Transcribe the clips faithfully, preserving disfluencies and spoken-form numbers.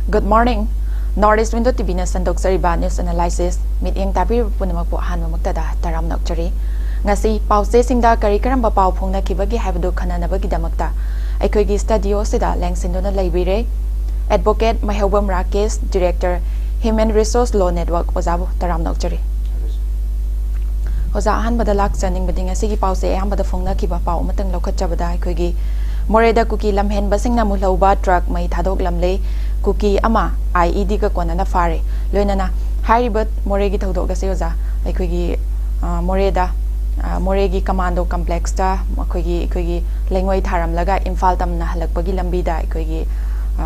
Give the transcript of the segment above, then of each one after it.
Good morning. North East Window T V-ꯅ ꯁꯟꯗꯣꯛꯆꯔꯤꯕ news analysis, ꯃꯤꯠꯌꯦꯡ ꯇꯥꯕꯤꯔꯤꯕ ꯄꯨꯝꯅꯃꯛꯄꯨ ꯑꯍꯥꯟꯕꯃꯛꯇꯗ ꯇꯔꯥꯝꯅ ꯑꯣꯛꯆꯔꯤ꯫ ꯉꯁꯤ ꯄꯥꯎꯆꯦꯁꯤꯡꯗ ꯀꯔꯤ ꯀꯔꯝꯕ ꯄꯥꯎ ꯐꯣꯡꯅꯈꯤꯕꯒꯦ ꯍꯥꯏꯕꯗꯨ ꯈꯟꯅꯅꯕꯒꯤꯗꯃꯛꯇ ꯑꯩꯈꯣꯏꯒꯤ studio-ꯁꯤꯗ ꯂꯦꯡꯁꯤꯟꯗꯨꯅ ꯂꯩꯕꯤꯔꯦ꯫ Advocate ꯃꯍꯦꯕꯝ Rakesh, Director, Human Resource Law Network, ꯑꯣꯖꯥꯕꯨ ꯇꯔꯥꯝꯅ ꯑꯣꯛꯆꯔꯤ꯫ ꯑꯣꯖꯥ, ꯑꯍꯥꯟꯕꯗ ꯂꯥꯛꯆꯅꯤꯡꯕꯗꯤ ꯉꯁꯤꯒꯤ ꯄꯥꯎꯆꯦ ꯑꯌꯥꯝꯕꯗ ꯐꯣꯡꯅꯈꯤꯕ ꯄꯥꯎ ꯑꯃꯇꯪ ꯂꯧꯈꯠꯆꯕꯗ ꯑꯩꯈꯣꯏꯒꯤ ꯃꯣꯔꯦꯗ ꯀꯨꯀꯤ ꯂꯝꯍꯦꯟꯕꯁꯤꯡꯅ ꯃꯨꯜꯍꯧꯕ ꯇ꯭ꯔꯛ ꯃꯩ ꯊꯥꯗꯣꯛꯂꯝꯂꯦ꯫ ꯀꯨꯀꯤ ꯑꯃ I E D-ꯒ ꯀꯣꯟꯅꯅ ꯐꯥꯔꯦ꯫ ꯂꯣꯏꯅꯅ ꯍꯥꯏꯔꯤꯕ ꯃꯣꯔꯦꯒꯤ ꯊꯧꯗꯣꯛ ꯑꯁꯤ, ꯑꯣꯖꯥ, ꯑꯩꯈꯣꯏꯒꯤ, ꯑ, ꯃꯣꯔꯦꯗ, ꯑ, ꯃꯣꯔꯦꯒꯤ commando complex-ꯇ ꯃꯈꯣꯏꯒꯤ, ꯑꯩꯈꯣꯏꯒꯤ ꯂꯩꯉꯣꯏ ꯊꯥꯔꯝꯂꯒ ꯏꯝꯐꯥꯜ ꯇꯝꯅ ꯍꯜꯂꯛꯄꯒꯤ ꯂꯝꯕꯤꯗ ꯑꯩꯈꯣꯏꯒꯤ, ꯑ,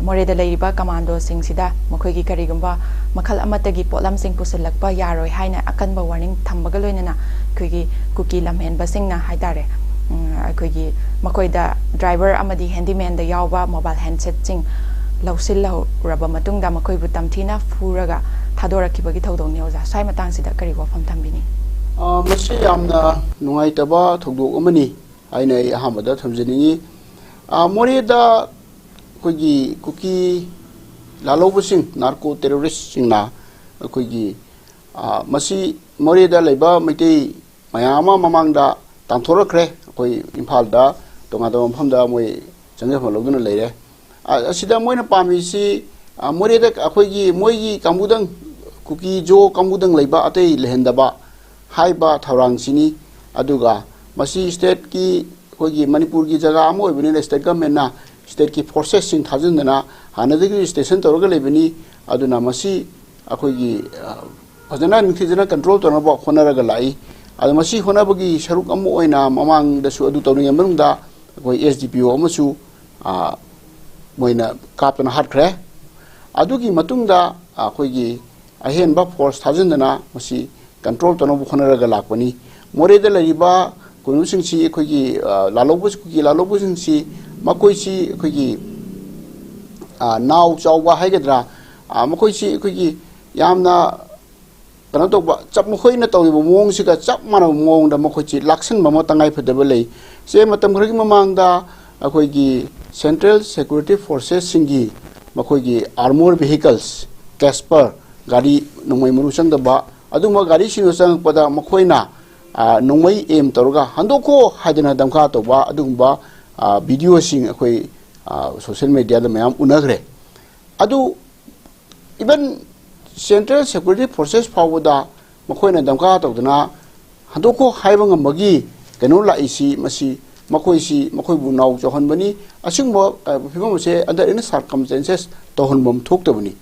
ꯃꯣꯔꯦꯗ ꯂꯩꯔꯤꯕ commando-ꯁꯤꯡꯁꯤꯗ ꯃꯈꯣꯏꯒꯤ ꯀꯔꯤꯒꯨꯝꯕ ꯃꯈꯜ ꯑꯃꯠꯇꯒꯤ ꯄꯣꯠꯂꯝꯁꯤꯡ ꯄꯨꯁꯤꯜꯂꯛꯄ ꯌꯥꯔꯣꯏ ꯍꯥꯏꯅ ꯑꯀꯟꯕ warning ꯊꯝꯕꯒ ꯂꯣꯏꯅꯅ ꯑꯩꯈꯣꯏꯒꯤ ꯀꯨꯀꯤ ꯂꯝꯍꯦꯟꯕꯁꯤꯡꯅ ꯍꯥꯏꯇꯥꯔꯦ, ꯎꯝ, ꯑꯩꯈꯣꯏꯒꯤ ꯃꯈꯣꯏꯗ driver ꯑꯃꯗꯤ handyman-ꯗ ꯌꯥꯎꯕ mobile handset-ꯁꯤꯡ ꯂꯧꯁꯤꯜꯍꯧꯔꯕ ꯃꯇꯨꯡꯗ ꯃꯈꯣꯏꯕꯨ ꯇꯝꯊꯤꯅ ꯐꯨꯔꯒ ꯊꯥꯗꯣꯔꯛꯈꯤꯕꯒꯤ ꯊꯧꯗꯣꯛꯅꯤ꯫ ꯑꯣꯖꯥ, ꯁ꯭ꯋꯥꯏ ꯃꯇꯥꯡꯁꯤꯗ ꯀꯔꯤ ꯋꯥꯐꯝ ꯊꯝꯕꯤꯅꯤꯡꯏ? ꯑ, ꯃꯁꯤ ꯌꯥꯝꯅ ꯅꯨꯡꯉꯥꯏꯇꯕ ꯊꯧꯗꯣꯛ ꯑꯃꯅꯤ ꯍꯥꯏꯅ ꯑꯩ ꯑꯍꯥꯟꯕꯗ ꯊꯝꯖꯅꯤꯡꯏ꯫ ꯑ, ꯃꯣꯔꯦꯗ ꯑꯩꯈꯣꯏꯒꯤ ꯀꯨꯀꯤ ꯂꯥꯜꯍꯧꯕꯁꯤꯡ, narco terrorist-ꯁꯤꯡꯅ ꯑꯩꯈꯣꯏꯒꯤ, ꯑ, ꯃꯁꯤ ꯃꯣꯔꯦꯗ ꯂꯩꯕ ꯃꯩꯇꯩ ꯃꯌꯥꯝ ꯑꯃ ꯃꯃꯥꯡꯗ ꯇꯥꯟꯊꯣꯔꯛꯈ꯭ꯔꯦ꯫ ꯑꯩꯈꯣꯏ ꯏꯝꯐꯥꯜꯗ ꯇꯣꯉꯥꯟ ꯇꯣꯉꯥꯟꯕ ꯃꯐꯝꯗ ꯃꯣꯏ ꯆꯪꯖꯐꯝ ꯂꯧꯗꯨꯅ ꯂꯩꯔꯦ꯫ ꯑ-, ꯑꯁꯤꯗ ꯃꯣꯏꯅ ꯄꯥꯝꯃꯤꯁꯤ, ꯑ, ꯃꯣꯔꯦꯗ ꯑꯩꯈꯣꯏꯒꯤ ꯃꯣꯏꯒꯤ ꯀꯥꯡꯕꯨꯗꯪ, ꯀꯨꯀꯤ ꯖꯣ ꯀꯥꯡꯕꯨꯗꯪ ꯂꯩꯕ, ꯑꯇꯩ ꯂꯩꯍꯟꯗꯕ ꯍꯥꯏꯕ ꯊꯧꯔꯥꯡꯁꯤꯅꯤ꯫ ꯑꯗꯨꯒ ꯃꯁꯤ state-ꯀꯤ, ꯑꯩꯈꯣꯏꯒꯤ ꯃꯅꯤꯄꯨꯔꯒꯤ ꯖꯒꯥ ꯑꯃ ꯑꯣꯏꯕꯅꯤꯅ state government-ꯅ state-ꯀꯤ forces-ꯁꯤꯡ ꯊꯥꯖꯤꯟꯗꯅ ꯍꯥꯟꯅꯗꯒꯤ registration ꯇꯧꯔꯒ ꯂꯩꯕꯅꯤ꯫ ꯑꯗꯨꯅ ꯃꯁꯤ ꯑꯩꯈꯣꯏꯒꯤ, ꯑ, ꯐꯖꯅ ꯅꯤꯡꯊꯤꯖꯅ control ꯇꯧꯅꯕ ꯍꯣꯠꯅꯔꯒ ꯂꯥꯛꯏ꯫ ꯑꯗꯣ ꯃꯁꯤ ꯍꯣꯠꯅꯕꯒꯤ ꯁꯔꯨꯛ ꯑꯃ ꯑꯣꯏꯅ ꯃꯃꯥꯡꯗꯁꯨ ꯑꯗꯨ ꯇꯧꯔꯤꯉꯩ ꯃꯅꯨꯡꯗ ꯑꯩꯈꯣꯏ S D P O ꯑꯃꯁꯨ, ꯑ, ꯃꯣꯏꯅ ꯀꯥꯞꯇꯅ ꯍꯥꯠꯈ꯭ꯔꯦ꯫ ꯑꯗꯨꯒꯤ ꯃꯇꯨꯡꯗ ꯑꯩꯈꯣꯏꯒꯤ ꯑꯍꯦꯟꯕ force ꯊꯥꯖꯤꯟꯗꯅ ꯃꯁꯤ control ꯇꯧꯅꯕ ꯍꯣꯠꯅꯔꯒ ꯂꯥꯛꯄꯅꯤ꯫ ꯃꯣꯔꯦꯗ ꯂꯩꯔꯤꯕ ꯀꯩꯅꯣꯁꯤꯡꯁꯤ ꯑꯩꯈꯣꯏꯒꯤ, ꯑ, ꯂꯥꯜꯍꯧꯕ, ꯀꯨꯀꯤ ꯂꯥꯜꯍꯧꯕꯁꯤꯡꯁꯤ ꯃꯈꯣꯏꯁꯤ ꯑꯩꯈꯣꯏꯒꯤ, ꯑ, ꯅꯥꯎ ꯆꯥꯎꯕ ꯍꯥꯏꯒꯗ꯭ꯔꯥ, ꯑ, ꯃꯈꯣꯏꯁꯤ ꯑꯩꯈꯣꯏꯒꯤ ꯌꯥꯝꯅ ꯀꯩꯅꯣ ꯇꯧꯕ, ꯆꯞ, ꯃꯈꯣꯏꯅ ꯇꯧꯔꯤꯕ ꯃꯑꯣꯡꯁꯤꯒ ꯆꯞ ꯃꯥꯟꯅꯕ ꯃꯑꯣꯡꯗ ꯃꯈꯣꯏꯁꯤ ꯂꯥꯛꯁꯤꯟꯕ ꯑꯃ ꯇꯉꯥꯏ ꯐꯗꯕ ꯂꯩ꯫ ꯆꯦ ꯃꯇꯝ ꯈꯔꯒꯤ ꯃꯃꯥꯡꯗ ꯑꯩꯈꯣꯏꯒꯤ central security forces-ꯁꯤꯡꯒꯤ ꯃꯈꯣꯏꯒꯤ armor vehicles, Casper ꯒꯥꯔꯤ, ꯅꯣꯡꯃꯩ ꯃꯔꯨ ꯆꯪꯗꯕ ꯑꯗꯨꯒꯨꯝꯕ ꯒꯥꯔꯤꯁꯤꯡꯗꯨ ꯆꯪꯉꯛꯄꯗ ꯃꯈꯣꯏꯅ, ꯑ, ꯅꯣꯡꯃꯩ aim ꯇꯧꯔꯒ "ꯍꯟꯗꯣꯛꯈꯣ" ꯍꯥꯏꯗꯅ ꯗꯝꯀꯥ ꯇꯧꯕ ꯑꯗꯨꯒꯨꯝꯕ, ꯑ, videoꯁꯤꯡ ꯑꯩꯈꯣꯏ, ꯑ, social mediaꯗ ꯃꯌꯥꯝ ꯎꯅꯈ꯭ꯔꯦ꯫ ꯑꯗꯨ even Central Security Forces ꯐꯥꯎꯕꯗ ꯃꯈꯣꯏꯅ ꯗꯝꯀꯥ ꯇꯧꯗꯅ "ꯍꯟꯗꯣꯛꯈꯣ" ꯍꯥꯏꯕ ꯉꯝꯕꯒꯤ ꯀꯩꯅꯣ ꯂꯥꯛꯏꯁꯤ, ꯃꯁꯤ ꯃꯈꯣꯏꯁꯤ, ꯃꯈꯣꯏꯕꯨ ꯅꯥꯎ ꯆꯥꯎꯍꯟꯕꯅꯤ꯫ ꯑꯁꯤꯒꯨꯝꯕ, ꯑ, ꯐꯤꯕꯝ ꯑꯁꯦ under any circumstances ꯇꯧꯍꯟꯐꯝ ꯊꯣꯛꯇꯕꯅꯤ꯫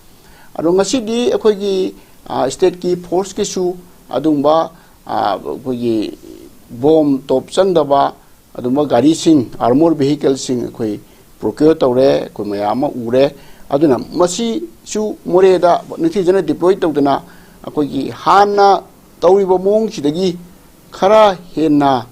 ꯑꯗꯣ ꯉꯁꯤꯗꯤ ꯑꯩꯈꯣꯏꯒꯤ, ꯑ, stateꯀꯤ forceꯀꯤꯁꯨ ꯑꯗꯨꯒꯨꯝꯕ, ꯑ, ꯑꯩꯈꯣꯏꯒꯤ bomb ꯇꯣꯞ ꯆꯪꯗꯕ ꯑꯗꯨꯝꯕ ꯒꯥꯔꯤꯁꯤꯡ, armor vehicleꯁꯤꯡ ꯑꯩꯈꯣꯏ procure ꯇꯧꯔꯦ, ꯑꯩꯈꯣꯏ ꯃꯌꯥꯝ ꯑꯃ ꯎꯔꯦ꯫ ꯑꯗꯨꯅ ꯃꯁꯤꯁꯨ ꯃꯣꯔꯦꯗ ꯅꯤꯡꯊꯤꯖꯅ deploy ꯇꯧꯗꯅ ꯑꯩꯈꯣꯏꯒꯤ ꯍꯥꯟꯅ ꯇꯧꯔꯤꯕ ꯃꯑꯣꯡꯁꯤꯗꯒꯤ ꯈꯔ ꯍꯦꯟꯅ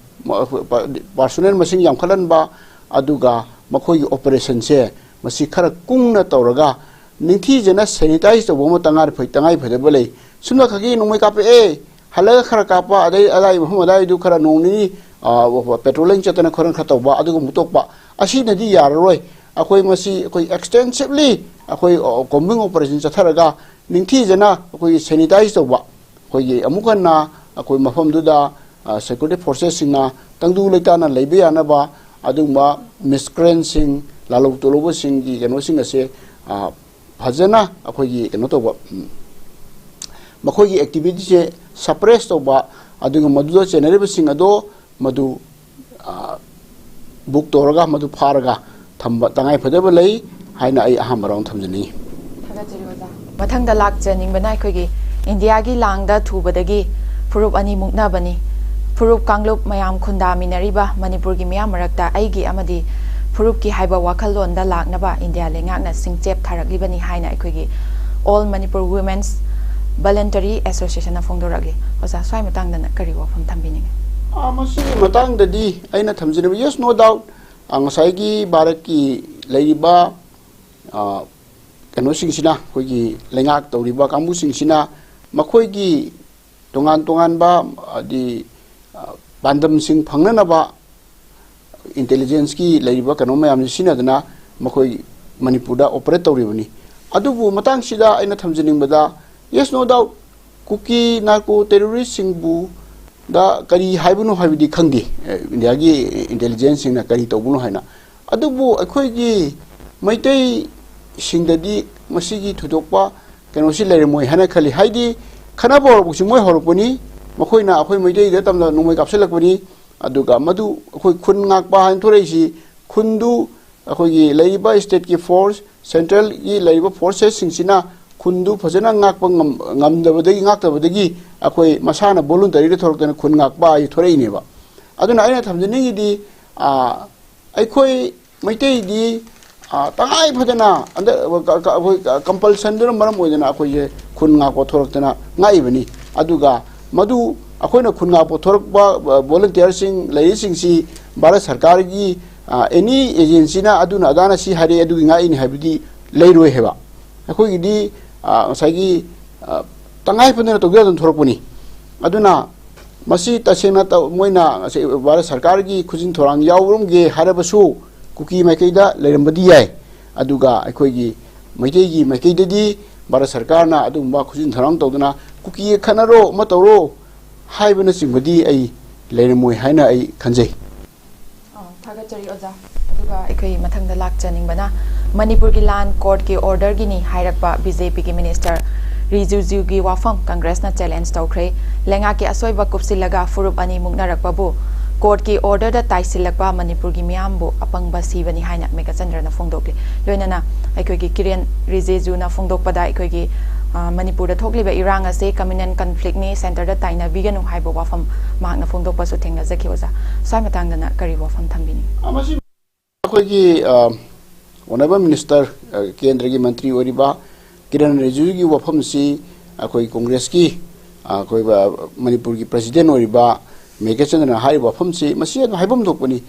personnel ꯃꯁꯤꯡ ꯌꯥꯝꯈꯠꯍꯟꯕ, ꯑꯗꯨꯒ ꯃꯈꯣꯏꯒꯤ operationꯁꯦ ꯃꯁꯤ ꯈꯔ ꯀꯨꯡꯅ ꯇꯧꯔꯒ ꯅꯤꯡꯊꯤꯖꯅ sanitize ꯇꯧꯕ ꯑꯃ ꯇꯉꯥꯏ ꯐ-, ꯇꯉꯥꯏ ꯐꯗꯕ ꯂꯩ꯫ ꯁꯨꯝꯅ ꯈꯛꯀꯤ ꯅꯣꯡꯃꯩ ꯀꯥꯞꯄꯛꯑꯦ, ꯍꯜꯂꯒ ꯈꯔ ꯀꯥꯞꯄ, ꯑꯗꯩ ꯑꯗꯥꯏ ꯃꯐꯝ ꯑꯗꯥꯏꯗꯨ ꯈꯔ ꯅꯣꯡ ꯅꯤꯅꯤ, ꯑ, patrolling ꯆꯠꯇꯅ ꯈꯣꯠꯇꯅ ꯈꯔ ꯇꯧꯕ, ꯑꯗꯨꯒꯨꯝꯕ ꯇꯣꯛꯄ, ꯑꯁꯤꯅꯗꯤ ꯌꯥꯔꯔꯣꯏ꯫ ꯑꯩꯈꯣꯏ ꯃꯁꯤ ꯑꯩꯈꯣꯏ extensively ꯑꯩꯈꯣꯏ, ꯑ, combing operation ꯆꯠꯊꯔꯒ ꯅꯤꯡꯊꯤꯖꯅ ꯑꯩꯈꯣꯏꯒꯤ sanitize ꯇꯧꯕ, ꯑꯩꯈꯣꯏꯒꯤ ꯑꯃꯨꯛ ꯍꯟꯅ ꯑꯩꯈꯣꯏ ꯃꯐꯝꯗꯨꯗ, ꯑ, security forcesꯁꯤꯡꯅ ꯇꯪꯗꯨ ꯂꯩꯇꯥꯅ ꯂꯩꯕ ꯌꯥꯅꯕ ꯑꯗꯨꯒꯨꯝꯕ miscreantꯁꯤꯡ, ꯂꯥꯜꯍꯧ ꯇꯣꯜꯍꯧꯕꯁꯤꯡꯒꯤ ꯀꯩꯅꯣꯁꯤꯡ ꯑꯁꯦ, ꯑ, ꯐꯖꯅ ꯑꯩꯈꯣꯏꯒꯤ ꯀꯩꯅꯣ ꯇꯧꯕ, ꯎꯝ, ꯃꯈꯣꯏꯒꯤ activityꯁꯦ suppress ꯇꯧꯕ, ꯑꯗꯨꯒ ꯃꯗꯨꯗ ꯆꯦꯟꯅꯔꯤꯕꯁꯤꯡ ꯑꯗꯣ ꯃꯗꯨ, ꯑ, book ꯇꯧꯔꯒ ꯃꯗꯨ ꯐꯥꯔꯒ ꯊꯝꯕ ꯇꯉꯥꯏ ꯐꯗꯕ ꯂꯩ ꯍꯥꯏꯅ ꯑꯩ ꯑꯍꯥꯟꯕ round ꯊꯝꯖꯅꯤꯡꯉꯤ꯫ ꯊꯥꯒꯠꯆꯔꯤ ꯑꯣꯖꯥ꯫ ꯃꯊꯪꯗ ꯂꯥꯛꯆꯅꯤꯡꯕꯅ ꯑꯩꯈꯣꯏꯒꯤ ꯏꯟꯗꯤꯌꯥꯒꯤ ꯂꯥꯡꯗ ꯊꯨꯕꯗꯒꯤ ꯐꯨꯔꯨꯞ ꯑꯅꯤ ꯃꯨꯛꯅꯕꯅꯤ꯫ ꯐꯨꯔꯨꯞ ꯀꯥꯡꯂꯨꯞ ꯃꯌꯥꯝ ꯈꯨꯟꯗꯥꯃꯤꯟꯅꯔꯤꯕ ꯃꯅꯤꯄꯨꯔꯒꯤ ꯃꯤꯌꯥꯝ ꯃꯔꯛꯇ ꯑꯩꯒꯤ ꯑꯃꯗꯤ ꯐꯨꯔꯨꯞꯀꯤ ꯍꯥꯏꯕ ꯋꯥꯈꯜꯂꯣꯟꯗ ꯂꯥꯛꯅꯕ ꯏꯟꯗꯤꯌꯥ ꯂꯩꯉꯥꯛꯅ ꯁꯤꯡꯆꯦꯞ ꯊꯥꯔꯛꯂꯤꯕꯅꯤ ꯍꯥꯏꯅ ꯑꯩꯈꯣꯏꯒꯤ All Manipur Women's Voluntary Associationꯅ ꯐꯣꯡꯗꯣꯔꯛꯂꯤ꯫ ꯑꯣꯖꯥ, ꯁ꯭ꯋꯥꯏ ꯃꯇꯥꯡꯗꯅ ꯀꯔꯤ ꯋꯥꯐꯝ ꯊꯝꯕꯤꯅꯤꯡꯉꯤ? ꯑ, ꯃꯁꯤꯒꯤ ꯃꯇꯥꯡꯗꯗꯤ ꯑꯩꯅ ꯊꯝꯖꯅꯤꯡꯕ, yes, no doubt, ꯑ, ꯉꯁꯥꯏꯒꯤ ꯚꯥꯔꯠꯀꯤ ꯂꯩꯔꯤꯕ, ꯑ, ꯀꯩꯅꯣꯁꯤꯡꯁꯤꯅ, ꯑꯩꯈꯣꯏꯒꯤ ꯂꯩꯉꯥꯛ ꯇꯧꯔꯤꯕ ꯀꯥꯡꯕꯨꯁꯤꯡꯁꯤꯅ ꯃꯈꯣꯏꯒꯤ ꯇꯣꯉꯥꯟ ꯇꯣꯉꯥꯟꯕ, ꯍꯥꯏꯗꯤ, ꯑ, ꯄꯥꯟꯗꯝꯁꯤꯡ ꯐꯪꯅꯅꯕ intelligenceꯀꯤ ꯂꯩꯔꯤꯕ ꯀꯩꯅꯣ ꯃꯌꯥꯝꯁꯤ ꯁꯤꯖꯤꯟꯅꯗꯅ ꯃꯈꯣꯏ ꯃꯅꯤꯄꯨꯔꯗ ꯑꯣꯄꯔꯦꯠ ꯇꯧꯔꯤꯕꯅꯤ꯫ ꯑꯗꯨꯕꯨ ꯃꯇꯥꯡꯁꯤꯗ ꯑꯩꯅ ꯊꯝꯖꯅꯤꯡꯕꯗ, yes, no doubt, ꯀꯨꯀꯤ ꯅꯥꯔꯀꯣ ꯇꯦꯔꯣꯔꯤꯁꯁꯤꯡꯕꯨ ꯗ ꯀꯔꯤ ꯍꯥꯏꯕꯅꯣ ꯍꯥꯏꯕꯗꯤ ꯈꯪꯗꯦ, ꯑꯦ, ꯏꯟꯗꯤꯌꯥꯒꯤ ꯏꯟꯇꯦꯂꯤꯖꯦꯟꯁꯁꯤꯡꯅ ꯀꯔꯤ ꯇꯧꯕꯅꯣ ꯍꯥꯏꯅ꯫ ꯑꯗꯨꯕꯨ ꯑꯩꯈꯣꯏꯒꯤ ꯃꯩꯇꯩꯁꯤꯡꯗꯗꯤ ꯃꯁꯤꯒꯤ ꯊꯣꯏꯗꯣꯛꯄ ꯀꯩꯅꯣꯁꯤ ꯂꯩꯔꯝꯃꯣꯏ ꯍꯥꯏꯅ ꯈꯜꯂꯤ꯫ ꯍꯥꯏꯗꯤ, ꯈꯠꯅꯕ ꯍꯧꯔꯛꯄꯁꯤ ꯃꯣꯏ ꯍꯧꯔꯛꯄꯅꯤ, ꯃꯈꯣꯏꯅ ꯑꯩꯈꯣꯏ ꯃꯩꯇꯩꯗ ꯇꯝꯅ ꯅꯣꯡꯃꯩ ꯀꯥꯞꯁꯤꯜꯂꯛꯄꯅꯤ꯫ ꯑꯗꯨꯒ ꯃꯗꯨ ꯑꯩꯈꯣꯏ ꯈꯨꯟ ꯉꯥꯛꯄ ꯍꯥꯏꯅ ꯊꯣꯔꯛꯏꯁꯤ, ꯈꯨꯟꯗꯨ ꯑꯩꯈꯣꯏꯒꯤ ꯂꯩꯔꯤꯕ ꯁ꯭ꯇꯦꯠꯀꯤ ꯐꯣꯔꯁ, ꯁꯦꯟꯇ꯭ꯔꯦꯜꯒꯤ ꯂꯩꯔꯤꯕ ꯐꯣꯔꯁꯦꯁꯁꯤꯡꯁꯤꯅ ꯈꯨꯟꯗꯨ ꯐꯖꯅ ꯉꯥꯛꯄ ꯉꯝ-, ꯉꯝꯗꯕꯗꯒꯤ, ꯉꯥꯛꯇꯕꯗꯒꯤ ꯑꯩꯈꯣꯏ ꯃꯁꯥꯅ ꯚꯣꯂꯨꯟꯇꯔꯤꯗ ꯊꯣꯔꯛꯇꯅ ꯈꯨꯟ ꯉꯥꯛꯄ ꯍꯥꯏ ꯊꯣꯔꯛꯏꯅꯦꯕ꯫ ꯑꯗꯨꯅ ꯑꯩꯅ ꯊꯝꯖꯅꯤꯡꯉꯤꯗꯤ, ꯑ, ꯑꯩꯈꯣꯏ ꯃꯩꯇꯩꯗꯤ, ꯑ, ꯇꯉꯥꯏ ꯐꯗꯅ ꯍꯟꯗꯛ ꯀ-, ꯀ-, ꯑꯩꯈꯣꯏ ꯀꯝꯄꯜꯁꯟꯗꯨꯅ ꯃꯔꯝ ꯑꯣꯏꯗꯅ ꯑꯩꯈꯣꯏꯁꯦ ꯈꯨꯟ ꯉꯥꯛꯄ ꯊꯣꯔꯛꯇꯅ ꯉꯥꯛꯏꯕꯅꯤ꯫ ꯑꯗꯨꯒ ꯃꯗꯨ ꯑꯩꯈꯣꯏꯅ ꯈꯨꯟ ꯉꯥꯛꯄ ꯊꯣꯔꯛꯄ, ꯑ, ꯚꯣꯂꯨꯟꯇꯤꯌꯔꯁꯤꯡ ꯂꯩꯔꯤꯁꯤꯡꯁꯤ ꯚꯥꯔꯠ ꯁꯔꯀꯥꯔꯒꯤ, ꯑ, ꯑꯦꯅꯤ ꯑꯦꯖꯦꯟꯁꯤꯅ ꯑꯗꯨꯅ ꯑꯗꯥꯅ ꯁꯤ ꯍꯥꯏꯔꯛꯑꯦ, ꯑꯗꯨꯒꯤ ꯉꯥꯛꯏꯅꯤ ꯍꯥꯏꯕꯗꯤ ꯂꯩꯔꯣꯏ ꯍꯥꯏꯕ꯫ ꯑꯩꯈꯣꯏꯒꯤꯗꯤ, ꯑ, ꯉꯁꯥꯏꯒꯤ, ꯑ, ꯇꯉꯥꯏ ꯐꯗꯅ ꯇꯧꯖ ꯌꯥꯗꯅ ꯊꯣꯔꯛꯄꯅꯤ꯫ ꯑꯗꯨꯅ ꯃꯁꯤ ꯇꯁꯦꯡꯅ ꯇꯧ-, ꯃꯣꯏꯅ ꯉꯁꯤ ꯚꯥꯔꯠ ꯁꯔꯀꯥꯔꯒꯤ ꯈꯨꯖꯤꯟ ꯊꯧꯔꯥꯡ ꯌꯥꯎꯔꯝꯒꯦ ꯍꯥꯏꯔꯕꯁꯨ, ꯀꯨꯀꯤ ꯃꯥꯏꯀꯩꯗ ꯂꯩꯔꯝꯕꯗꯤ ꯌꯥꯏ꯫ ꯑꯗꯨꯒ ꯑꯩꯈꯣꯏꯒꯤ ꯃꯩꯇꯩꯒꯤ ꯃꯥꯏꯀꯩꯗꯗꯤ ꯚꯥꯔꯠ ꯁꯔꯀꯥꯔꯅ ꯑꯗꯨꯒꯨꯝꯕ ꯈꯨꯖꯤꯟ ꯊꯧꯔꯥꯡ ꯇꯧꯗꯅ ꯀꯨꯀꯤ ꯈꯠꯅꯔꯣ, ꯑꯃ ꯇꯧꯔꯣ ꯍꯥꯏꯕꯅꯆꯤꯡꯕꯗꯤ ꯑꯩ ꯂꯩꯔꯝꯃꯣꯏ ꯍꯥꯏꯅ ꯑꯩ ꯈꯟꯖꯩ꯫ ꯑ, ꯊꯥꯒꯠꯆꯔꯤ ꯑꯣꯖꯥ꯫ ꯑꯗꯨꯒ ꯑꯩꯈꯣꯏ ꯃꯊꯪꯗ ꯂꯥꯛꯆꯅꯤꯡꯕꯅ, ꯃꯅꯤꯄꯨꯔꯒꯤ ꯂꯥꯟ ꯀꯣꯔꯠꯀꯤ ꯑꯣꯔꯗꯔꯒꯤꯅꯤ ꯍꯥꯏꯔꯛꯄ ꯕꯤ ꯖꯦ ꯄꯤꯒꯤ ꯃꯤꯅꯤꯁꯇꯔ ꯔꯤꯖꯤꯖꯨꯒꯤ ꯋꯥꯐꯝ ꯀꯪꯒ꯭ꯔꯦꯁꯅ ꯆꯦꯂꯦꯟꯖ ꯇꯧꯈ꯭ꯔꯦ꯫ ꯂꯩꯉꯥꯛꯀꯤ ꯑꯁꯣꯏꯕ ꯀꯨꯞꯁꯤꯜꯂꯒ ꯐꯨꯔꯨꯞ ꯑꯅꯤ ꯃꯨꯛꯅꯔꯛꯄꯕꯨ ꯀꯣꯔꯠꯀꯤ ꯑꯣꯔꯗꯔꯗ ꯇꯥꯏꯁꯤꯜꯂꯛꯄ ꯃꯅꯤꯄꯨꯔꯒꯤ ꯃꯤꯌꯥꯝꯕꯨ ꯑꯄꯪꯕ ꯁꯤꯕꯅꯤ ꯍꯥꯏꯅ ꯃꯦꯘꯆꯟꯗ꯭ꯔꯅ ꯐꯣꯡꯗꯣꯛꯂꯤ꯫ ꯂꯣꯏꯅꯅ ꯑꯩꯈꯣꯏꯒꯤ ꯀꯤꯔꯦꯟ ꯔꯤꯖꯤꯖꯨꯅ ꯐꯣꯡꯗꯣꯛꯄꯗ, ꯑꯩꯈꯣꯏꯒꯤ, ꯑ, ꯃꯅꯤꯄꯨꯔꯗ ꯊꯣꯛꯂꯤꯕ ꯏꯔꯥꯡ ꯑꯁꯤ ꯀꯝꯃ꯭ꯌꯨꯅꯦꯜ ꯀꯟꯐ꯭ꯂꯤꯛꯅꯤ, ꯁꯦꯟꯇꯔꯗ ꯇꯥꯏꯅꯕꯤꯒꯅꯨ ꯍꯥꯏꯕ ꯋꯥꯐꯝ ꯃꯍꯥꯛꯅ ꯐꯣꯡꯗꯣꯛꯄꯁꯨ ꯊꯦꯡꯅꯖꯈꯤ ꯑꯣꯖꯥ꯫ ꯁ꯭ꯋꯥꯏ ꯃꯇꯥꯡꯗꯅ ꯀꯔꯤ ꯋꯥꯐꯝ ꯊꯝꯕꯤꯅꯤꯡꯏ? ꯑ, ꯃꯁꯤ ꯑꯩꯈꯣꯏꯒꯤ, ꯑ, ꯑꯣꯅꯔꯦꯕꯜ ꯃꯤꯅꯤꯁꯇꯔ, ꯑ, ꯀꯦꯟꯗ꯭ꯔꯒꯤ ꯃꯟꯇ꯭ꯔꯤ ꯑꯣꯏꯔꯤꯕ ꯀꯤꯔꯟ ꯔꯤꯖꯤꯖꯨꯒꯤ ꯋꯥꯐꯝꯁꯤ ꯑꯩꯈꯣꯏ ꯀꯣꯡꯒ꯭ꯔꯦꯁꯀꯤ, ꯑ, ꯑꯩꯈꯣꯏ, ꯑ, ꯃꯅꯤꯄꯨꯔꯒꯤ ꯄ꯭ꯔꯁꯤꯗꯦꯟ ꯑꯣꯏꯔꯤꯕ ꯃꯦꯘꯆꯟꯗ꯭ꯔꯅ ꯍꯥꯏꯔꯤꯕ ꯋꯥꯐꯝꯁꯤ ꯃꯁꯤ ꯑꯗꯨꯝ ꯍꯥꯏꯐꯝ ꯊꯣꯛꯄꯅꯤ꯫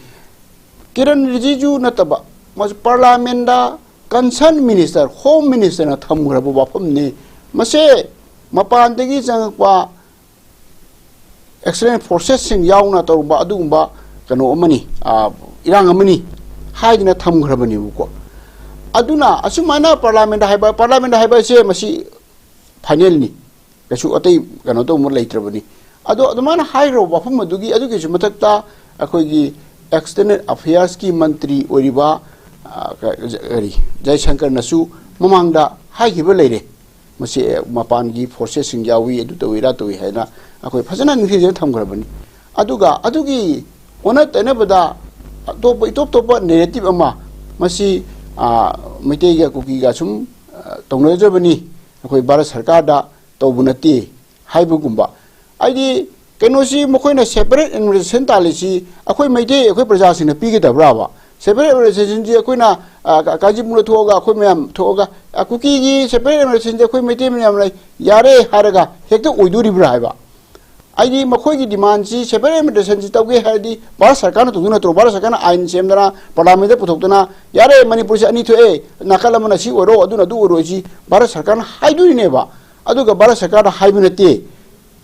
ꯀꯤꯔꯟ ꯔꯤꯖꯤꯖꯨ ꯅꯠꯇꯕ, ꯃꯁꯤ ꯄꯥꯔꯂꯥꯃꯦꯟꯗ ꯀꯟꯁꯔꯟ ꯃꯤꯅꯤꯁꯇꯔ, ꯍꯣꯝ ꯃꯤꯅꯤꯁꯇꯔꯅ ꯊꯝꯈ꯭ꯔꯕ ꯋꯥꯐꯝꯅꯤ꯫ ꯃꯁꯦ ꯃꯄꯥꯟꯗꯒꯤ ꯆꯪꯉꯛꯄ ꯑꯦꯛꯁꯇꯔꯅꯦꯜ ꯐꯣꯔꯁꯦꯁꯁꯤꯡ ꯌꯥꯎꯅ ꯇꯧꯔꯨꯕ ꯑꯗꯨꯒꯨꯝꯕ ꯀꯩꯅꯣ ꯑꯃꯅꯤ, ꯑ, ꯏꯔꯥꯡ ꯑꯃꯅꯤ ꯍꯥꯏꯗꯅ ꯊꯝꯈ꯭ꯔꯕꯅꯦꯕꯀꯣ꯫ ꯑꯗꯨꯅ ꯑꯁꯨꯃꯥꯏꯅ ꯄꯥꯔꯂꯥꯃꯦꯟꯗ ꯍꯥꯏꯕ, ꯄꯥꯔꯂꯥꯃꯦꯟꯗ ꯍꯥꯏꯕ ꯑꯁꯦ ꯃꯁꯤ ꯐꯥꯏꯅꯦꯜꯅꯤ, ꯀꯩꯁꯨ ꯑꯇꯩ ꯀꯩꯅꯣ ꯇꯧꯕ ꯂꯩꯇ꯭ꯔꯕꯅꯤ꯫ ꯑꯗꯣ ꯑꯗꯨꯃꯥꯏꯅ ꯍꯥꯏꯈ꯭ꯔꯕ ꯋꯥꯐꯝ ꯑꯗꯨꯒꯤ, ꯑꯗꯨꯒꯤꯁꯨ ꯃꯊꯛꯇ ꯑꯩꯈꯣꯏꯒꯤ ꯑꯦꯛꯁꯇꯔꯅꯦꯜ ꯑꯐꯤꯌꯔꯁꯀꯤ ꯃꯟꯇ꯭ꯔꯤ ꯑꯣꯏꯔꯤꯕ, ꯑ, ꯀ-, ꯀꯔꯤ, ꯖꯌꯁꯪꯀꯔꯅꯁꯨ ꯃꯃꯥꯡꯗ ꯍꯥꯏꯈꯤꯕ ꯂꯩꯔꯦ꯫ ꯃꯁꯤ ꯃꯄꯥꯟꯒꯤ ꯐꯣꯔꯁꯦꯁꯁꯤꯡ ꯌꯥꯎꯏ, ꯑꯗꯨ ꯇꯧꯏ, ꯑꯗꯥ ꯇꯧꯏ ꯍꯥꯏꯅ ꯑꯩꯈꯣꯏ ꯐꯖꯅ ꯅꯤꯡꯊꯤꯖꯅ ꯊꯝꯈ꯭ꯔꯕꯅꯤ꯫ ꯑꯗꯨꯒ ꯑꯗꯨꯒꯤ ꯑꯣꯟꯅ ꯇꯩꯅꯕꯗ ꯑꯇꯣꯞꯄ, ꯏꯇꯣꯞ ꯇꯣꯞꯄ ꯅꯦꯔꯦꯇꯤꯞ ꯑꯃ, ꯃꯁꯤ, ꯑ, ꯃꯩꯇꯩꯒ ꯀꯨꯀꯤꯒ ꯁꯨꯝ, ꯑ, ꯇꯧꯅꯖꯕꯅꯤ, ꯑꯩꯈꯣꯏ ꯚꯥꯔꯠ ꯁꯔꯀꯥꯔꯗ ꯇꯧꯕ ꯅꯠꯇꯦ ꯍꯥꯏꯕꯒꯨꯝꯕ꯫ ꯍꯥꯏꯗꯤ, ꯀꯩꯅꯣꯁꯤ ꯃꯈꯣꯏꯅ ꯁꯦꯄꯔꯦꯠ ꯑꯦꯗꯃꯤꯅꯤꯁꯇ꯭ꯔꯦꯁꯟ ꯇꯥꯜꯂꯤꯁꯤ ꯑꯩꯈꯣꯏ ꯃꯩꯇꯩ, ꯑꯩꯈꯣꯏ ꯄ꯭ꯔꯖꯥꯁꯤꯡꯅ ꯄꯤꯒꯗꯕ꯭ꯔꯥꯕ? ꯁꯦꯄꯔꯦꯠ ꯑꯦꯗꯃꯤꯅꯤꯁꯇ꯭ꯔꯦꯁꯟꯁꯤ ꯑꯩꯈꯣꯏꯅ, ꯑ, ꯀ-, ꯀꯥꯖꯤꯄꯨꯔꯗ ꯊꯣꯛꯑꯒ, ꯑꯩꯈꯣꯏ ꯃꯌꯥꯝ ꯊꯣꯛꯑꯒ, ꯑ, ꯀꯨꯀꯤꯒꯤ ꯁꯦꯄꯔꯦꯠ ꯑꯦꯗꯃꯤꯅꯤꯁꯇ꯭ꯔꯦꯁꯟꯁꯤ ꯑꯩꯈꯣꯏ ꯃꯩꯇꯩ ꯃꯌꯥꯝꯅ ꯌꯥꯔꯦ ꯍꯥꯏꯔꯒ ꯍꯦꯛꯇ ꯑꯣꯏꯗꯣꯔꯤꯕ꯭ꯔꯥ ꯍꯥꯏꯕ? ꯍꯥꯏꯗꯤ, ꯃꯈꯣꯏꯒꯤ ꯗꯤꯃꯥꯟꯁꯤ, ꯁꯦꯄꯔꯦꯠ ꯑꯦꯗꯃꯤꯅꯤꯁꯇ꯭ꯔꯦꯁꯟꯁꯤ ꯇꯧꯒꯦ ꯍꯥꯏꯔꯗꯤ ꯚꯥꯔꯠ ꯁꯔꯀꯥꯔꯅ ꯇꯧꯗꯣꯏ ꯅꯠꯇ꯭ꯔꯣ? ꯚꯥꯔꯠ ꯁꯔꯀꯥꯔꯅ ꯑꯥꯏꯟ ꯁꯦꯝꯗꯅ, ꯄꯥꯔꯂꯥꯃꯦꯟꯗ ꯄꯨꯊꯣꯛꯇꯅ, "ꯌꯥꯔꯦ, ꯃꯅꯤꯄꯨꯔꯁꯤ ꯑꯅꯤ ꯊꯣꯛꯑꯦ, ꯅꯥꯀꯜ ꯑꯃꯅ ꯁꯤ ꯑꯣꯏꯔꯣ, ꯑꯗꯨꯅ ꯑꯗꯨ ꯑꯣꯏꯔꯣ" ꯁꯤ ꯚꯥꯔꯠ ꯁꯔꯀꯥꯔꯅ ꯍꯥꯏꯗꯣꯏꯅꯦꯕ꯫ ꯑꯗꯨꯒ ꯚꯥꯔꯠ ꯁꯔꯀꯥꯔꯅ ꯍꯥꯏꯕ ꯅꯠꯇꯦ꯫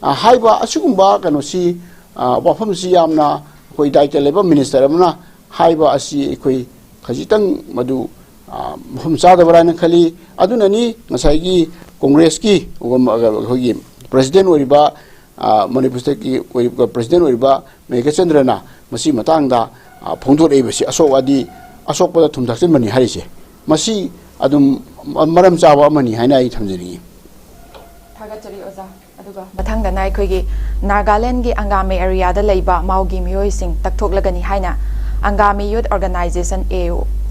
ꯑ, ꯍꯥꯏꯕ ꯑꯁꯤꯒꯨꯝꯕ ꯀꯩꯅꯣꯁꯤ, ꯑ, ꯋꯥꯐꯝꯁꯤ ꯌꯥꯝꯅ ꯑꯩꯈꯣꯏ ꯗꯥꯏꯇ ꯂꯩꯕ ꯃꯤꯅꯤꯁꯇꯔ ꯑꯃꯅ ꯍꯥꯏꯕ ꯑꯁꯤ ꯑꯩꯈꯣꯏ ꯈꯖꯤꯛꯇꯪ ꯃꯗꯨ, ꯑ, ꯃꯐꯝ ꯆꯥꯗꯕ꯭ꯔꯥ ꯍꯥꯏꯅ ꯈꯜꯂꯤ꯫ ꯑꯗꯨꯅꯅꯤ ꯉꯁꯥꯏꯒꯤ ꯀꯣꯡꯒ꯭ꯔꯦꯁꯀꯤ, ꯑꯩꯈꯣꯏꯒꯤ ꯄ꯭ꯔꯁꯤꯗꯦꯟ ꯑꯣꯏꯔꯤꯕ, ꯑ, ꯃꯅꯤꯄꯨꯔ ꯁ꯭ꯇꯦꯠꯀꯤ ꯑꯣꯏꯔꯤꯕ ꯄ꯭ꯔꯁꯤꯗꯦꯟ ꯑꯣꯏꯔꯤꯕ ꯃꯦꯘꯆꯟꯗ꯭ꯔꯅ ꯃꯁꯤ ꯃꯇꯥꯡꯗ, ꯑ, ꯐꯣꯡꯗꯣꯔꯛꯏꯕꯁꯤ, ꯑꯁꯣꯛ ꯑꯗꯤ ꯑꯁꯣꯛꯄꯗ ꯊꯨꯝ ꯊꯥꯛꯆꯤꯟꯕꯅꯤ ꯍꯥꯏꯔꯤꯁꯦ꯫ ꯃꯁꯤ ꯑꯗꯨꯝ ꯃꯔꯝ ꯆꯥꯕ ꯑꯃꯅꯤ ꯍꯥꯏꯅ ꯑꯩ ꯊꯝꯖꯅꯤꯡꯏ꯫ ꯊꯥꯒꯠꯆꯔꯤ ꯑꯣꯖꯥ꯫ ꯑꯗꯨꯒ ꯃꯊꯪꯗꯅ ꯑꯩꯈꯣꯏꯒꯤ ꯅꯥꯒꯥꯂꯦꯟꯒꯤ ꯑꯪꯒꯥꯃꯤ ꯑꯦꯔꯤꯌꯥꯗ ꯂꯩꯕ ꯃꯥꯎꯒꯤ ꯃꯤꯑꯣꯏꯁꯤꯡ ꯇꯛꯊꯣꯛꯂꯒꯅꯤ ꯍꯥꯏꯅ ꯑꯪꯒꯥꯃꯤ ꯌꯨꯠ ꯑꯣꯔꯒꯅꯥꯏꯖꯦꯁꯟ,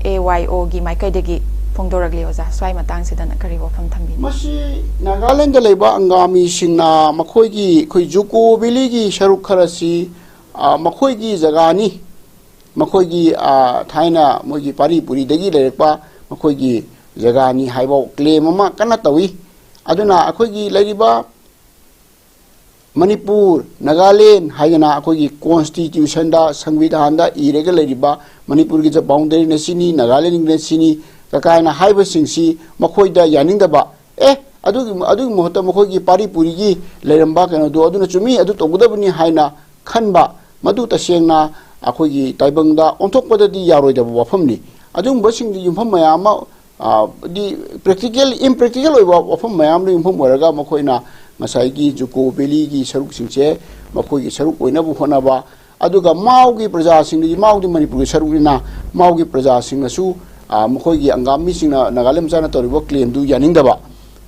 ꯑꯦ ꯋꯥꯏ ꯑꯣꯒꯤ ꯃꯥꯏꯀꯩꯗꯒꯤ ꯐꯣꯡꯗꯣꯔꯛꯂꯤ꯫ ꯑꯣꯖꯥ, ꯁ꯭ꯋꯥꯏ ꯃꯇꯥꯡꯁꯤꯗꯅ ꯀꯔꯤ ꯋꯥꯐꯝ ꯊꯝꯕꯤꯅꯤ? ꯃꯁꯤ ꯅꯥꯒꯥꯂꯦꯟꯗ ꯂꯩꯕ ꯑꯪꯒꯥꯃꯤꯁꯤꯡꯅ ꯃꯈꯣꯏꯒꯤ, ꯑꯩꯈꯣꯏ ꯖꯨꯀꯣ ꯚꯦꯂꯤꯒꯤ ꯁꯔꯨꯛ ꯈꯔꯁꯤ, ꯑ, ꯃꯈꯣꯏꯒꯤ ꯖꯒꯥꯅꯤ, ꯃꯈꯣꯏꯒꯤ, ꯑ, ꯊꯥꯏꯅ ꯃꯣꯏꯒꯤ ꯄꯥꯔꯤ ꯄꯨꯔꯤꯗꯒꯤ ꯂꯩꯔꯛꯄ ꯃꯈꯣꯏꯒꯤ ꯖꯒꯥꯅꯤ ꯍꯥꯏꯕ ꯀ꯭ꯂꯦꯝ ꯑꯃ ꯀꯟꯅ ꯇꯧꯏ꯫ ꯑꯗꯨꯅ ꯑꯩꯈꯣꯏꯒꯤ ꯂꯩꯔꯤꯕ ꯃꯅꯤꯄꯨꯔ, ꯅꯥꯒꯥꯂꯦꯟ ꯍꯥꯏꯗꯅ ꯑꯩꯈꯣꯏꯒꯤ ꯀꯣꯟꯁꯇꯤꯇ꯭ꯌꯨꯁꯟꯗ, ꯁꯪꯕꯤꯙꯥꯟꯗ ꯏꯔꯒ ꯂꯩꯔꯤꯕ ꯃꯅꯤꯄꯨꯔꯒꯤ ꯕꯥꯎꯟꯗꯔꯤꯅ ꯁꯤꯅꯤ, ꯅꯥꯒꯥꯂꯦꯟꯒꯤꯅ ꯁꯤꯅꯤ ꯀꯀꯥꯏꯅ ꯍꯥꯏꯕꯁꯤꯡꯁꯤ ꯃꯈꯣꯏꯗ ꯌꯥꯅꯤꯡꯗꯕ, ꯑꯦ, ꯑꯗꯨꯒꯤ, ꯑꯗꯨꯒꯤ ꯃꯍꯨꯠꯇ ꯃꯈꯣꯏꯒꯤ ꯄꯥꯔꯤ ꯄꯨꯔꯤꯒꯤ ꯂꯩꯔꯝꯕ ꯀꯩꯅꯣꯗꯣ ꯑꯗꯨꯅ ꯆꯨꯝꯃꯤ, ꯑꯗꯨ ꯇꯧꯒꯗꯕꯅꯤ ꯍꯥꯏꯅ ꯈꯟꯕ, ꯃꯗꯨ ꯇꯁꯦꯡꯅ ꯑꯩꯈꯣꯏꯒꯤ ꯇꯥꯏꯕꯪꯗ ꯑꯣꯟꯊꯣꯛꯄꯗꯗꯤ ꯌꯥꯔꯣꯏꯗꯕ ꯋꯥꯐꯝꯅꯤ꯫ ꯑꯗꯨꯒꯨꯝꯕꯁꯤꯡꯗꯤ ꯌꯨꯝꯐꯝ ꯃꯌꯥꯝ ꯑꯃ, ꯑ, ꯗꯤ practical, impractical ꯑꯣꯏꯕ ꯋꯥꯐꯝ ꯃꯌꯥꯝꯅ ꯌꯨꯝꯐꯝ ꯑꯣꯏꯔꯒ ꯃꯈꯣꯏꯅ ꯉꯁꯥꯏꯒꯤ ꯖꯨꯀꯣ ꯚꯦꯂꯤꯒꯤ ꯁꯔꯨꯛꯁꯤꯡꯁꯦ ꯃꯈꯣꯏꯒꯤ ꯁꯔꯨꯛ ꯑꯣꯏꯅꯕ ꯍꯣꯠꯅꯕ, ꯑꯗꯨꯒ ꯃꯥꯎꯒꯤ ꯄ꯭ꯔꯖꯥꯁꯤꯡꯗꯤ, ꯃꯥꯎꯗꯤ ꯃꯅꯤꯄꯨꯔꯒꯤ ꯁꯔꯨꯛꯅꯤꯅ, ꯃꯥꯎꯒꯤ ꯄ꯭ꯔꯖꯥꯁꯤꯡꯅꯁꯨ, ꯑ, ꯃꯈꯣꯏꯒꯤ ꯑꯪꯒꯥꯃꯤꯁꯤꯡꯅ, ꯅꯥꯒꯥꯂꯦꯟ ꯃꯆꯥꯅ ꯇꯧꯔꯤꯕ claimꯗꯨ ꯌꯥꯅꯤꯡꯗꯕ꯫